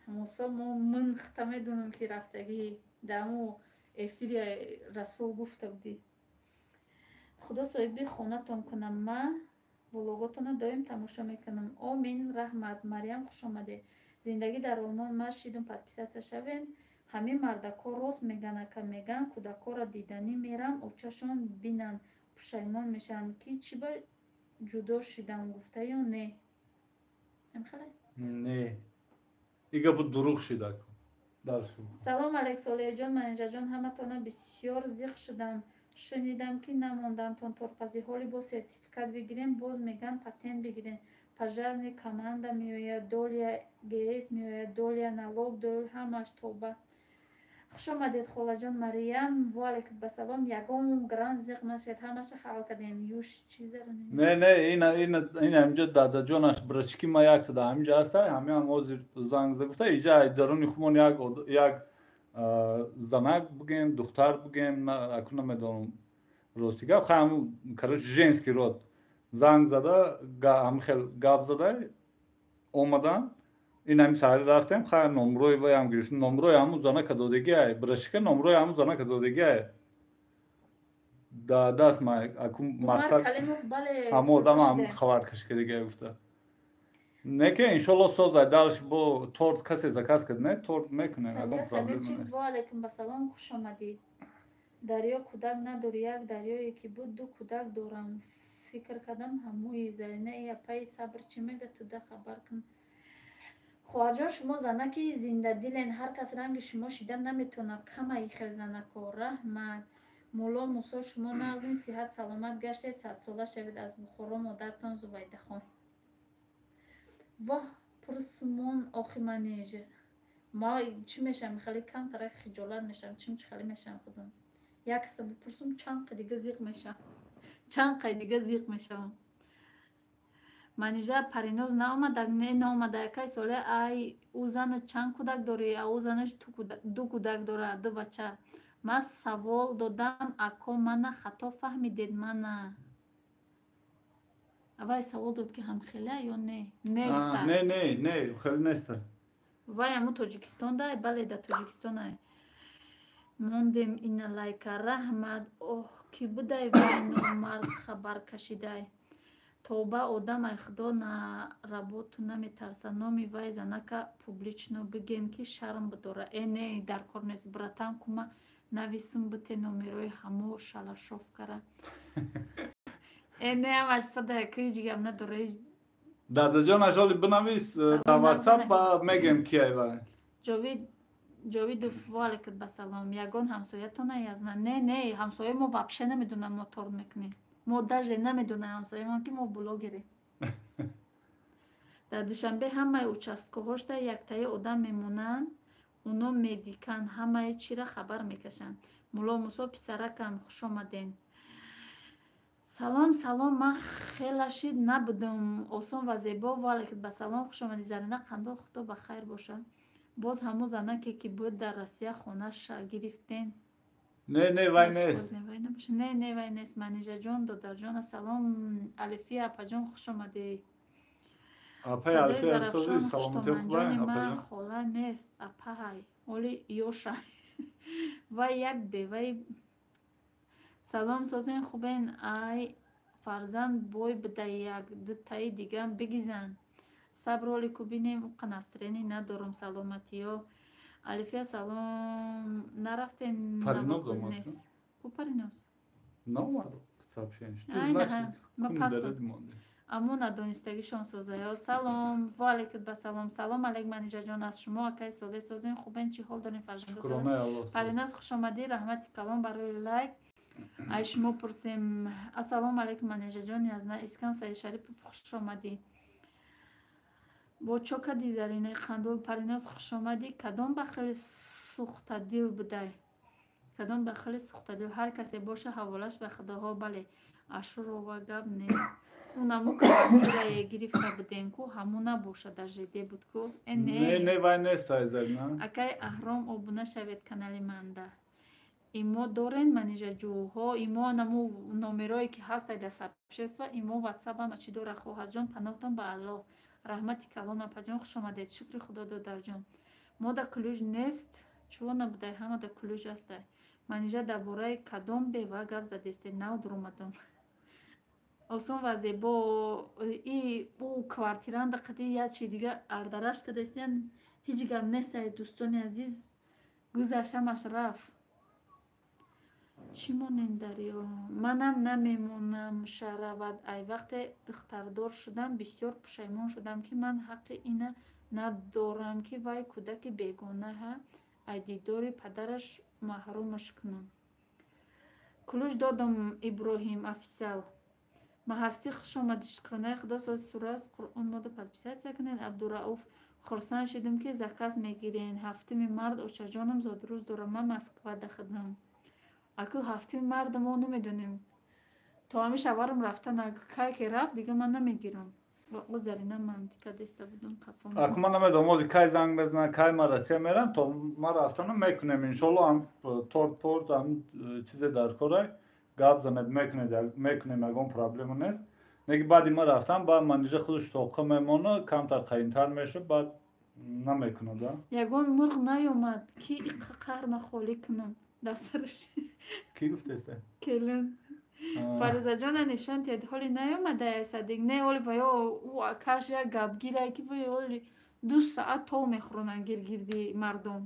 Мусо мо ман хата медонам ки рафтагӣ. Даму эфири Расул гуфта будӣ. Худо соҳиби хонатон кунам. Ман влоготонро доим тамошо мекунам. Омин, раҳмат. Марьям хуш омадед. Зиндагӣ дар Олмон ман шидум, подписаться шавед. Ҳамин мардакҳо рост меган ака, меган кӯдакҳоро диданӣ мерам, очашон бинанд, пушаймон мешаванд ки чӣ ба ҷудо шидам гуфта ё не? Амхеле? Не. И гапу дурӯғ шида. Салом алейк Солеҳҷон, Манижаҷон, ҳаматона бисёр зиқ шудам. Шунидам ки намондантон торпазӣ. Ҳоли бо сертификат бигирем, боз меган патент бигирем. Пожарный команда меояд, долия ГС меояд, долия налог, доля ҳамаш тоба. Хуш омадед холаҷон Мариям, ва алайкум вассалом. Ягон грам зиқ нашед, ҳамаша ҳал кардем. Юш чизаро не. Не, ин ҳаминҷа дадаҷонаш брачки ма якта дар ҳаминҷа ҳаста, ҳамин ҳам ҳозир занг зада гуфта, иҷа даруни хумон як занак бугем, духтар бугем, аку намедонам рости гап, хай ҳамун короче женский род занг зада, ҳамин хел гап зада омадан. Ин ҳамин саҳри рафтем, хай номрои ваям гирифтем, номрои ҳамун занака додагиай, брашика номрои ҳамун занака додагиай. Да даст ма аку мақсад ҳамон одам ҳам хабаркашӣ кардагиай гуфта. Не ки иншолло созай, дальше бо торт касе заказ кард, не торт мекунем, ягон проблема нест. Ва алайкум вассалом, хуш омадӣ. Дарё кӯдак надорӣ, як дарёе ки буд ду кӯдак дорам. Фикр кардам ҳамӯи Зарина и апаи сабр чӣ мега, туда хабар кун. Хоҳарҷон, шумо занаки зиндадилен, ҳар кас ранги шумо шида наметавонад. Камаи хел занако, раҳмат. Мулло Мусо, шумо нағзин, сиҳат саломат гаштед, садсола шавед. Аз Бухоро модаратон Зубайдахон. Воҳ, пурсмон охи манеж. Ма чӣ мешавам, хеле камтара хиҷолат мешавам, чим чӣ хеле мешавам худам. Як каса бипурсум, чанд қай дига зиқ мешавам. Чанд қай дига зиқ мешавам. Манижа Париноз наомада, не наомада, якай соле ай ӯ зана чанд кӯдак дорӣ, а ӯ занаш ду кӯдак дорад, ду бача. Ман савол додам, ако мана хато фаҳмидед мана. Вай савол дод, ки ҳамхела ё не. Не гуфта. Не, не, не, хеле неста. Вай ҳаму Тоҷикистон дай, бале, да Тоҷикистон ай. Мондем ина лайка, раҳмат. Оҳ, ки будай вай номард хабар кашидай. Тоба, одам ай худо на работу наметарса. Номи вай занака публично биген, ки шарм бидора. Э, не, дар кор нест, братан, кума нависм бите номерои ҳамо шалашовкара. Э, не, ҳамаш сада ку, ҳеҷ гап надора. Дадаҷон, ашоли бинавис дар Ватсап, ба мегем, ки ай вай. Ҷовид Ҷовидов, ваалайкум ба салом. Ягон ҳамсоятона язна? Не, не, ҳамсояи мо вообще намедонам, мо торт мекунем. Мо даже намедонам ҳамсоямон, ки мо блогерем. Дар Душанбе ҳамаи участкаҳошда яктаи одам мемонанд, оно медикан, ҳамаи чира хабар мекашанд. Мулло Мусо, писаракам, хушомаден. Салом, салом, ман хелашид набудам. Осон ва зебо, ваалайкум ба салом, хушомадӣ. Зарина Қандол, худо ба хайр бошад. Боз ҳамун занаке, ки буд дар Россия, хонаша гирифтен? Не, не, вай нест. Не, не, вай нест. Манижаҷон, додарҷон, салом. Алифия апаҷон, хушомадӣ. Апаи Алифия, сози, саломатӣ хубай? Ман хола нест, апаҳай, оли ёша вай як беваи. Салом, созен, хубен? Ай фарзанд бой буда, як дутаи дигам бигизан. Сабр, оли ку бинем, уқа настроение надорум. Саломатиё, Алифия, салом. Нарафтен? Париноз омад. Ку Париноз? Наомад сообщение. Аммо надонистагишон созаё. Салом, ваалайкум ба салом. Салом алейк, Манижаҷон, аз шумо, акаи Солеҳ, созен, хубен? Чӣ ҳол дорем, фарзандо? Париноз, хушомадӣ, раҳмати калон барои лайк. Ай шумо пурсем. Ассалому алайкум, Манижаҷон, язна. Искан Саидшарипов, хушомадӣ. Бо чо кади, Заринаи Қандул? Париноз, хушомадӣ. Кадом ба хеле сӯхтадил будай? Кадом ба хеле сӯхтадил? Ҳар касе боша, ҳаволаш ба худоҳо. Бале, Ашурова, гап нест. Унаму квартирае гирифта будем ку, ҳамун набоша, дар ЖД буд ку. Э, не, не, вай нест, Зарина. Акаи Аҳром, обуна шавед канали манда. Имо дорен, Манижаҷӯҳо? Имо наму номерое, ки ҳастай дар сообщество, имо, Ватсап, ҳама чӣ дора. Хоҳарҷон, паноҳтон ба Аллоҳ. Раҳмати калон, апаҷон, хушомадед. Шукри худо, додарҷон. Мо да ключ нест, чӯ набудай, ҳама да ключ ҳастай. Манижа, дар бораи кадом бева гап задесте? Нав дуромадам. Осон ва зебо, и ӯ квартиранда қади як чи дига ардараш кадастиян. Ҳеҷ гап нестай, дӯстони азиз, гузашт, ҳамаш рафт. Чӣ монем, дарё? Манам намемонам, шаравад. Ай вақте духтардор шудам, бисёр пушаймон шудам, ки ман ҳаққи ина надорам, ки вай кӯдаки бегонаҳа ай дидори падараш маҳрумаш кунам. Ключ додам. Иброҳим Офисиал Маҳастӣ, хушомадӣ. Шукронаи худо, сози сурас Қуръон мода подписаться кунед. Абдурауф, хурсанд шудем, ки заказ мегирен. 7-ми март очаҷонам зодрӯз дорам, ман Москва дахидам. Аку 7-ми марта мо намедонем. То ҳами шаварам рафтан, кай ки рафт, дига ман намегирам. О, Зарина, ман кадеста будам қафо. Аку ман намедонам, ози кай занг мезанам, кай ман Россия мерам, то ман рафтанам мекунем, иншолло. Ҳам торт порт, ҳам чизе дар корай, гап занед, мекунед, мекунем, ягон проблема нест. Неки баъди ман рафтам, баъд Манижа худаш тоқа мемона, камтар қаинтар меша, баъд намекунад. Ягон мурғ наёмад, ки иқа қарма холӣ кунам дастараш. Кӣ гуфтеста? Келин. Фаризаҷона, нишон тиҳед, ҳоли наёмадая Садиқ? Не, ҳоли ваё ӯ акаш як гапгирае, ки вай ҳоли 2 саат тов мехӯронанд гиргирди мардум.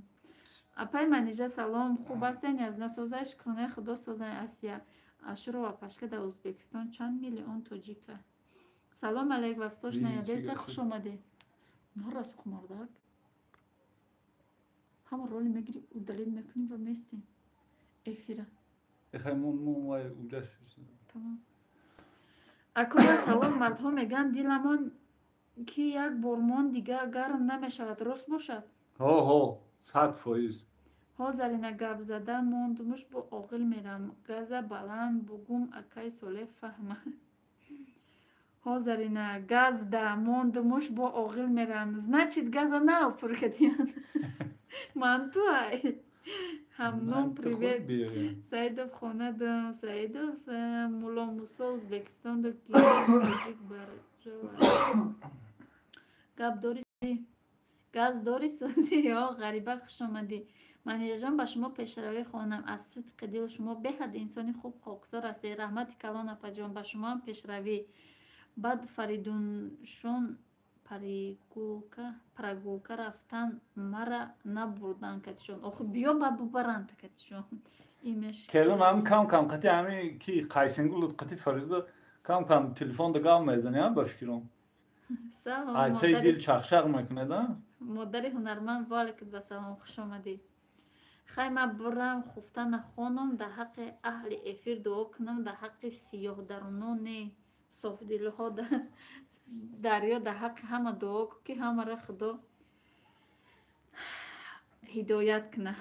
Апай Манижа, салом, хуб ҳастен? Язна созай? Шукронаи худо, созай. Асия Ашурова, пашка, дар Ӯзбекистон чанд миллион тоҷика? Салом алейк, Восточная Надежда, хуш омадед. Нарас, хумардак, ҳама роли мегири, удалить мекунӣ ва местем эфира. Тамом. Акоя, савол: мардҳо мегӯянд, диламон ки як бор монд, дига гарм намешавад, рост бошад? Ҳо, ҳо, 100%. Ҳо, Зарина, гап задан мондумуш, бо оғил мерам. Газа баланд бугум, акай Солеҳ фаҳма. Ҳо, Зарина, газда мондумуш, бо оғил мерам, значит, газа нав пур кардиён. Ман ту ай. Ҳамном привет. Саидов хонадам. Саидов Мулло Мусо Ӯзбекистондо тоҷик гап дори, газ дори, созӣ. Ё Ғариба, хушомадӣ. Манижаҷон, ба шумо пешравӣ хонам аз сидқи дил. Шумо беҳад инсони хуб, хоксор ҳастед. Раҳмати калон, апаҷон, ба шумоам пешравӣ. Баъд Фаридуншон прогулка рафтан, мара набурдан катишон. Охи биё, ба бубаранд катишон. Келин ҳами кам кам қати ҳами ки Қайсингул қати Фаридо кам кам телефонда гап мезани, ба фикрам. Салом. Айтаи дил чақчақ мекунед, а? Модари ҳунарманд, ваалайкум ассалом, хуш омадӣ. Хай, ман бурам хуфта нахонам, дар ҳаққи аҳли эфир дуо кунам, дар ҳаққи сиёҳдаруноне, софдилҳо. Дарё, дар ҳаққи ҳама дуо кун, ки ҳамаро Худо ҳидоят куна.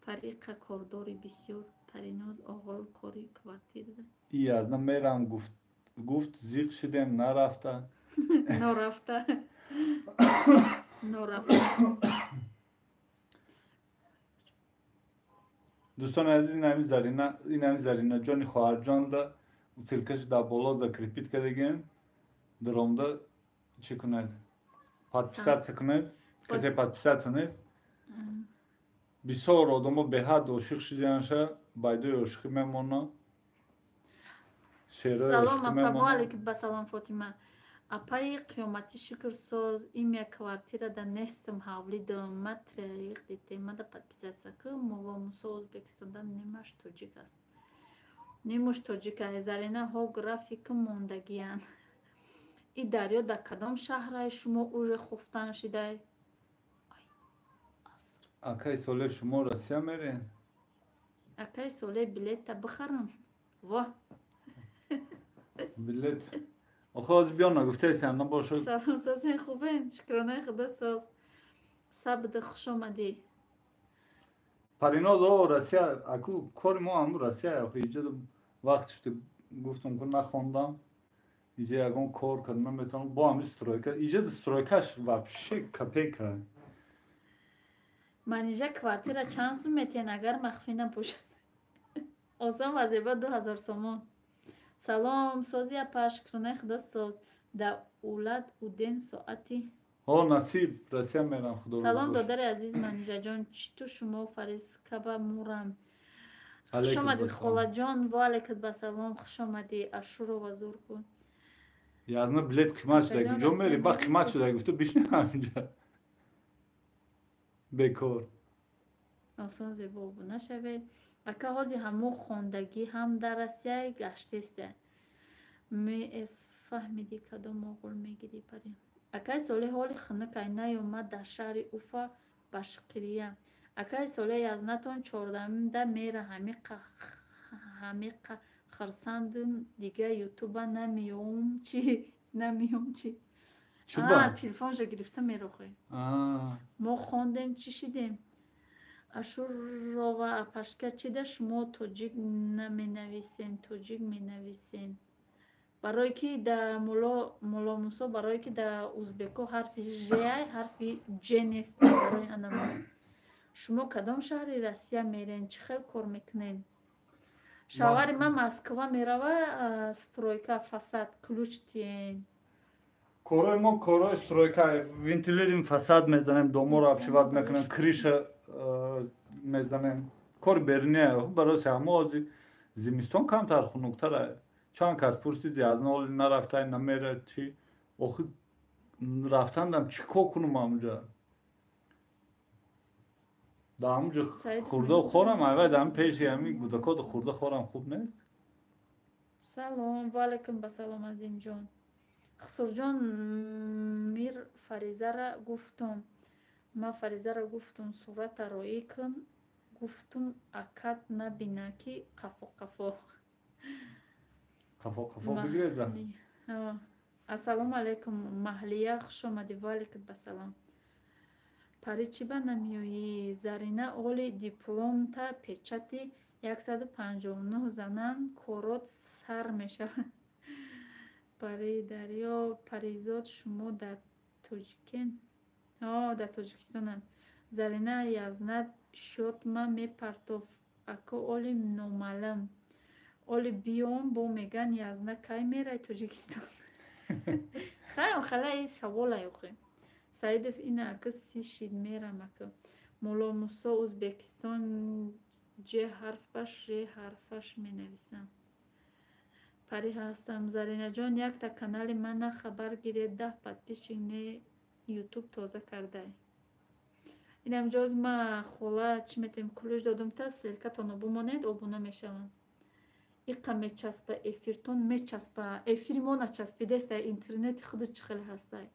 Париқа кордори бисёр. Париноз оғол кори квартира. И аз на мерам гуфт, зиқ шидем, нарафта. Норафта, норафта. Дӯстони азиз, инами Зарина, инами Заринаҷони хоҳарҷонда ссылка ш дар боло закрепить кардагем. Даромда чӣ кунед? Подписаться кунед, касе подписаться нест. Бисёр одамо беҳад ошиқ шидаянша, байдои ошиқӣ мемона, шерои ошиқӣ мемона. Алейкум ба салом, Фотима апаи қиёматӣ, шукр, соз. Имя квартирада нестам, ҳавлӣ дом. Ма троих детей. Мада подписаться ку. Мулло Мусо Ӯзбекистонда нимаш тоҷик аст, нимуш тоҷик аст. Зарина ҳо графики мондагиянд. И дарё, дар кадом шаҳрай шумо уже хуфтан шидай? Акаи Соле, шумо Россия мерен? Акаи Соле, билета бихарам во. Билет охо ҳозир биё нагуфтаесам, набошад. Салом, созен, хубен? Шукронаи Худо, соз. Сабда, хуш омадӣ. Париноз, о Россия, аку кори мо ҳаму Россия. Охи иҷа вақт шуд, гуфтам ку нахондам, иҷа ягон кор кард наметавонам бо ҳами стройка. Иҷа стройка ш вообще копейка. Манижа, квартира чанд сум метиҳен, агар махфӣ набошад? Осон ва зебо, 2000 сомон. Салом, сози апа? Шукронаи Худо, соз. Дар Улад Уден соати О, насиб, Россия мерам, Худо. Салом, додари азиз Манижаҷон, чӣ ту шумо Фарискаба мурам. Хуш омадед, холаҷон. Ваалайкум басалом, хуш омадӣ. Ашурова, зур кун. Язна билет қимат шуда, куҷо мери? Ба қимат шуда гуфта, бишни ҳаминҷа бекор. Осон зебо нашавед. Ака, ҳозир ҳамо хондагӣ ҳам дар Россия гаштеста. Мс фаҳмидӣ, кадом оғул мегирӣ, пари? Акаи Солеҳ, ҳоли хунукай наёмад дар шаҳри Уфа, Башқирия. Акаи Солеҳ, язнатон чордаҳумда мера, ҳамиқа хурсандум, дига ютуба намеём чӣ, намеём чӣ? Телефонша гирифта мерохӣ. Мо хондем, чӣ шидем? Ашурова апашка, чида шумо тоҷик наменависен? Тоҷик менависен, барое ки да Мулло Мусо, барое ки да узбеко ҳарфи жай, ҳарфи ҷ нест. Барои анамо. Шумо кадом шаҳри Россия мерен, чӣ хел кор мекунен? Шавҳари ман Москва мерава, стройка, фасад, ключ тиен. Корои мо корои стройка, вентилируем фасад мезанем, доморо обшивать мекунем, крыша мезанем. Кори беруния. Барои ҳамо ҳозир зимистон камтар хунуктара. Чанд кас пурсиди, аз ноли нарафтай, намера чи? Охи рафтандам чӣ кор кунам ҳамуҷа? Дар ҳамуҷа хурда хорам, айвай дар пеши ҳами гудакода хурда хорам хуб нест. Салом, ваалайкум басалом, Азимҷон. Хусурҷон, мир Фаризара гуфтум, ман Фаризара гуфтум, сурата роӣ кун гуфтум, акат набина, ки қафо қафо. Қафо қафо бигреза. Ассалому алайкум, Маҳлия, хуш омадӣ. Ваалайкум басалом. Пари, чӣ ба намеоӣ? Зарина, оли дипломта печати 159 занан, корот сар мешавад. Пари дарё, Паризод, шумо дар Тоҷикен? Дар Тоҷикистонанд. Зарина, язнат. Шотма мепартоф. Ако оли номаълум. Оли биём бо меган язна кай мерай Тоҷикистон. Хай охала и савола ёхи. Саидов ина ака си шид мерам ака. Мулло Мусо Узбекистон ҷ ҳарфаш ж ҳарфаш менависам. Пари ҳастам. Заринаҷон якта канали мана хабар гиред 10 подписчик не ютуб тоза кардай. Инам ҷоз ма хола чӣ метем кулӯш додум та ссылкатонро бумонед обуна мешаванд. Иқа мечаспа эфиртон мечаспа. Эфири мо начаспидеста интернети худ чӣ хеле ҳастай.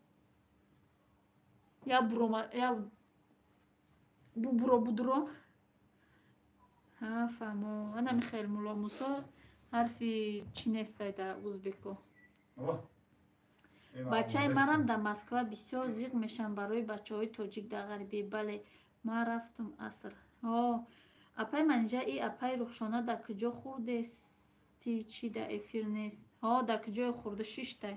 Я бурома я бубуро будуро. Ҳа фаҳмо. Ана Михаил Мулло Мусо ҳарфи чӣ нестай да узбеко. Бачаи марам дар Москва бисёр зиқ мешавам барои бачаҳои тоҷик дар ғарбӣ. Бале, ман рафтум аср. О, апай Манижа и апай Рухшона дар куҷо хурдести чӣ дар эфир нест? Ҳо, дар куҷое хурда шиштай.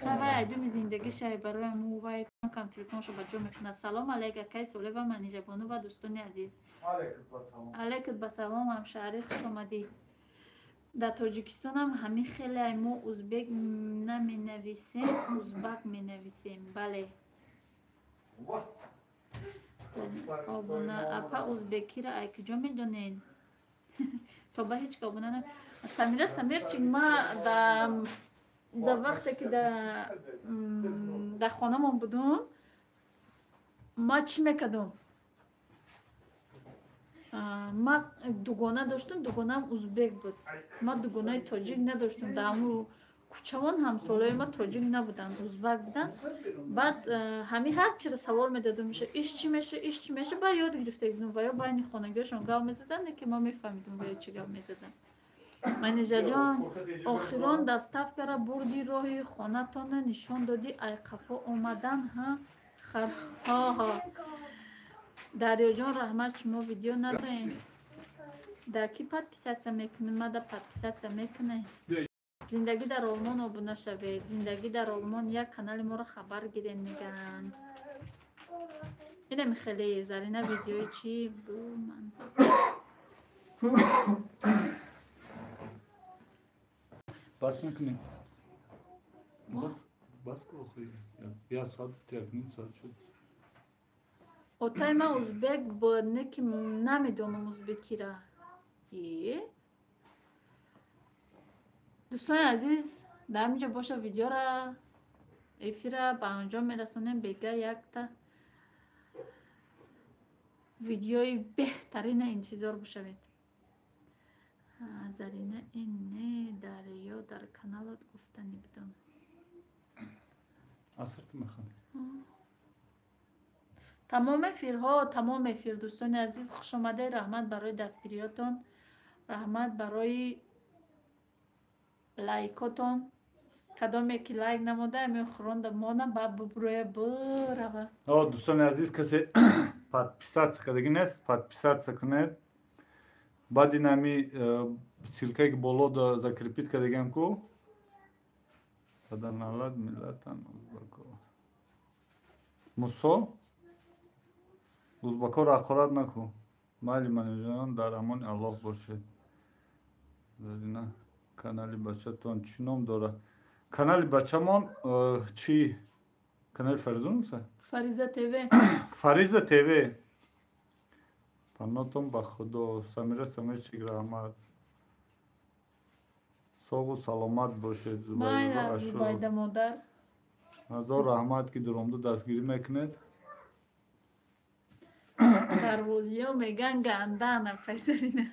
Хай вай айдуми зиндагишай барои му вай кам телефоншо ба ҷо мекунад. Салом алейк акай Солеҳ ва Манижабону ва дӯстони азиз. Алейкум ба салом ҳамшаҳрӣ, хуш омадӣ. Дар Тоҷикистонам ҳамин хеле мо узбек наменависем, узбак менависем. Бале. Обуна апа узбекира ай куҷо медонед? То ба ҳеҷ ка обуна на. Самира Самирчик ма да вақте ки дар хонамон будум, ма чӣ мекардум? Ма дугона доштум, дугонаам узбек буд. Ма дугонаи тоҷик надоштум. Дар ҳамун кӯчавон ҳамсолаи ма тоҷик набуданд, узбак буданд. Баъд ҳамин ҳар чиро савол медодум, меша иш чӣ меша, иш чӣ меша, баъд ёд гирифта будум. Ва ё байни хонагиҳошон гап мезаданд, ки ма мефаҳмидум ва ё чӣ гап мезаданд. Манижаҷон, охирон доставкара бурди роҳи хонатонро нишон додӣ, ай қафо омадан ҳа ҳо. Дарёҷон раҳмат, шумо видео надоем. Дар ки подписаться мекунед? Ма да подписаться мекунед. Зиндагӣ дар Олмон обуна шавед. Зиндагӣ дар Олмон як канали моро хабар гиред мегӯянд. Инами хеле Зарина видеои чӣ буман. Бас мекунем. Бас ку охи. Я соат як ним соат шуд. Отай ман узбек буд, не ки намедонам узбекира. Дӯстони азиз, дар ҳамин ҷо боша видеора эфира ба анҷом мерасонем. Бега якта видеои беҳтарина интизор бошавед. Зарина ин не дарё дар каналот гуфтанӣ будам. Асрту мехонӣ. Тамом эфирҳо, тамом эфир. Дӯстони азиз, хуш омадед. Раҳмат барои дастгириётон, раҳмат барои лайкотон. Кадоме ки лайк намода, мехӯронда мона ба бубрӯя бирава. О, дӯстони азиз, касе подписаться кардагӣ нест, подписаться кунед. Баъд ин ҳами ссылкае ки боло закрепить кардагиам ку паданалад миллатан узбако. Мусо узбакоро ҳақорат накун. Майли Манижаҷон, дар амони Аллоҳ бошед. Зарина, канали бачатон чӣ ном дорад? Канали бачамон чӣ? Канали Фаризун муса? Фариза ТВ. Фариза ТВ. Панотон ба Худо. Самира Самирчик раҳмат. Соғу саломат бошед. Майла Зубайда модар. Ҳазор раҳмат ки дуромда дастгирӣ мекунед. Дарвозиё меган гандана пайсарина.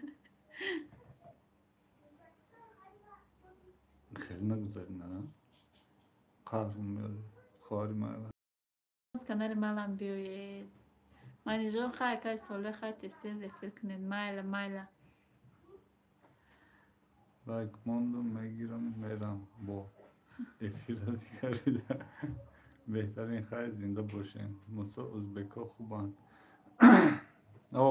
Хеле нагузарина. Қаҳр меорӣ. Хоҳари ман. Канали малам биёед. Манижон хай кай соле хай тез-тез эфир кунед. Майла, майла. Лайк мондум, мегирам, мерам бо эфира дигарида. Беҳтарин хайр, зинда бошед. Мусо узбекҳо хубанд. О,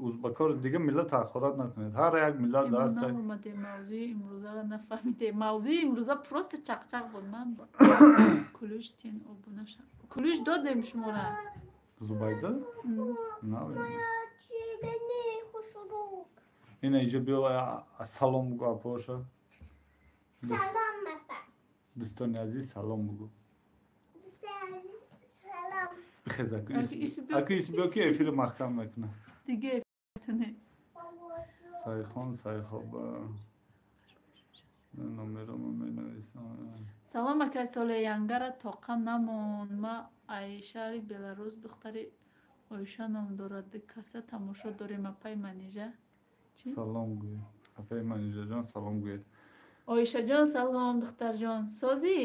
узбекҳоро дига миллат ҳақорат накунед. Ҳар як миллат даст. Наомадем мавзӯи имрӯзаро нафаҳмидем. Мавзӯи имрӯза просто чақчақ буд. Ман кулӯш тен обуна шав. Кулӯш додем шумора. Зубайда? Ина иҷо биё, салом бугӯ апоша. Салом апа. Дӯстони азиз, салом бугӯ. Бихез, аку исбиё, ки эфири маҳкам мекуна. Диге. Сайхон сайхоба номерома менависам. Салом, акай Соле, янгара тоқа намон. Ма ай шаҳри Беларус, духтари Оиша ном дорад. Каса тамошо дорем, апай Манижа. Салом гӯед, апаи Манижаҷон, салом гӯед. Оишаҷон, салом, духтарҷон, созӣ?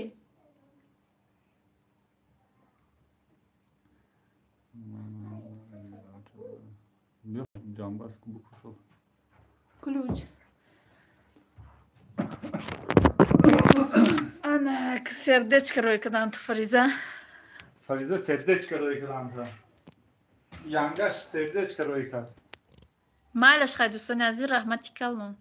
Биё, ҷамбаст букушо. Ключ. Ана сердечко рӯй кардам ту, Фариза. Фариза сердечко рӯй кардам ту. Янгаш сердечко рӯй кард. Майлаш, хай, дӯстони азиз, раҳмати калон.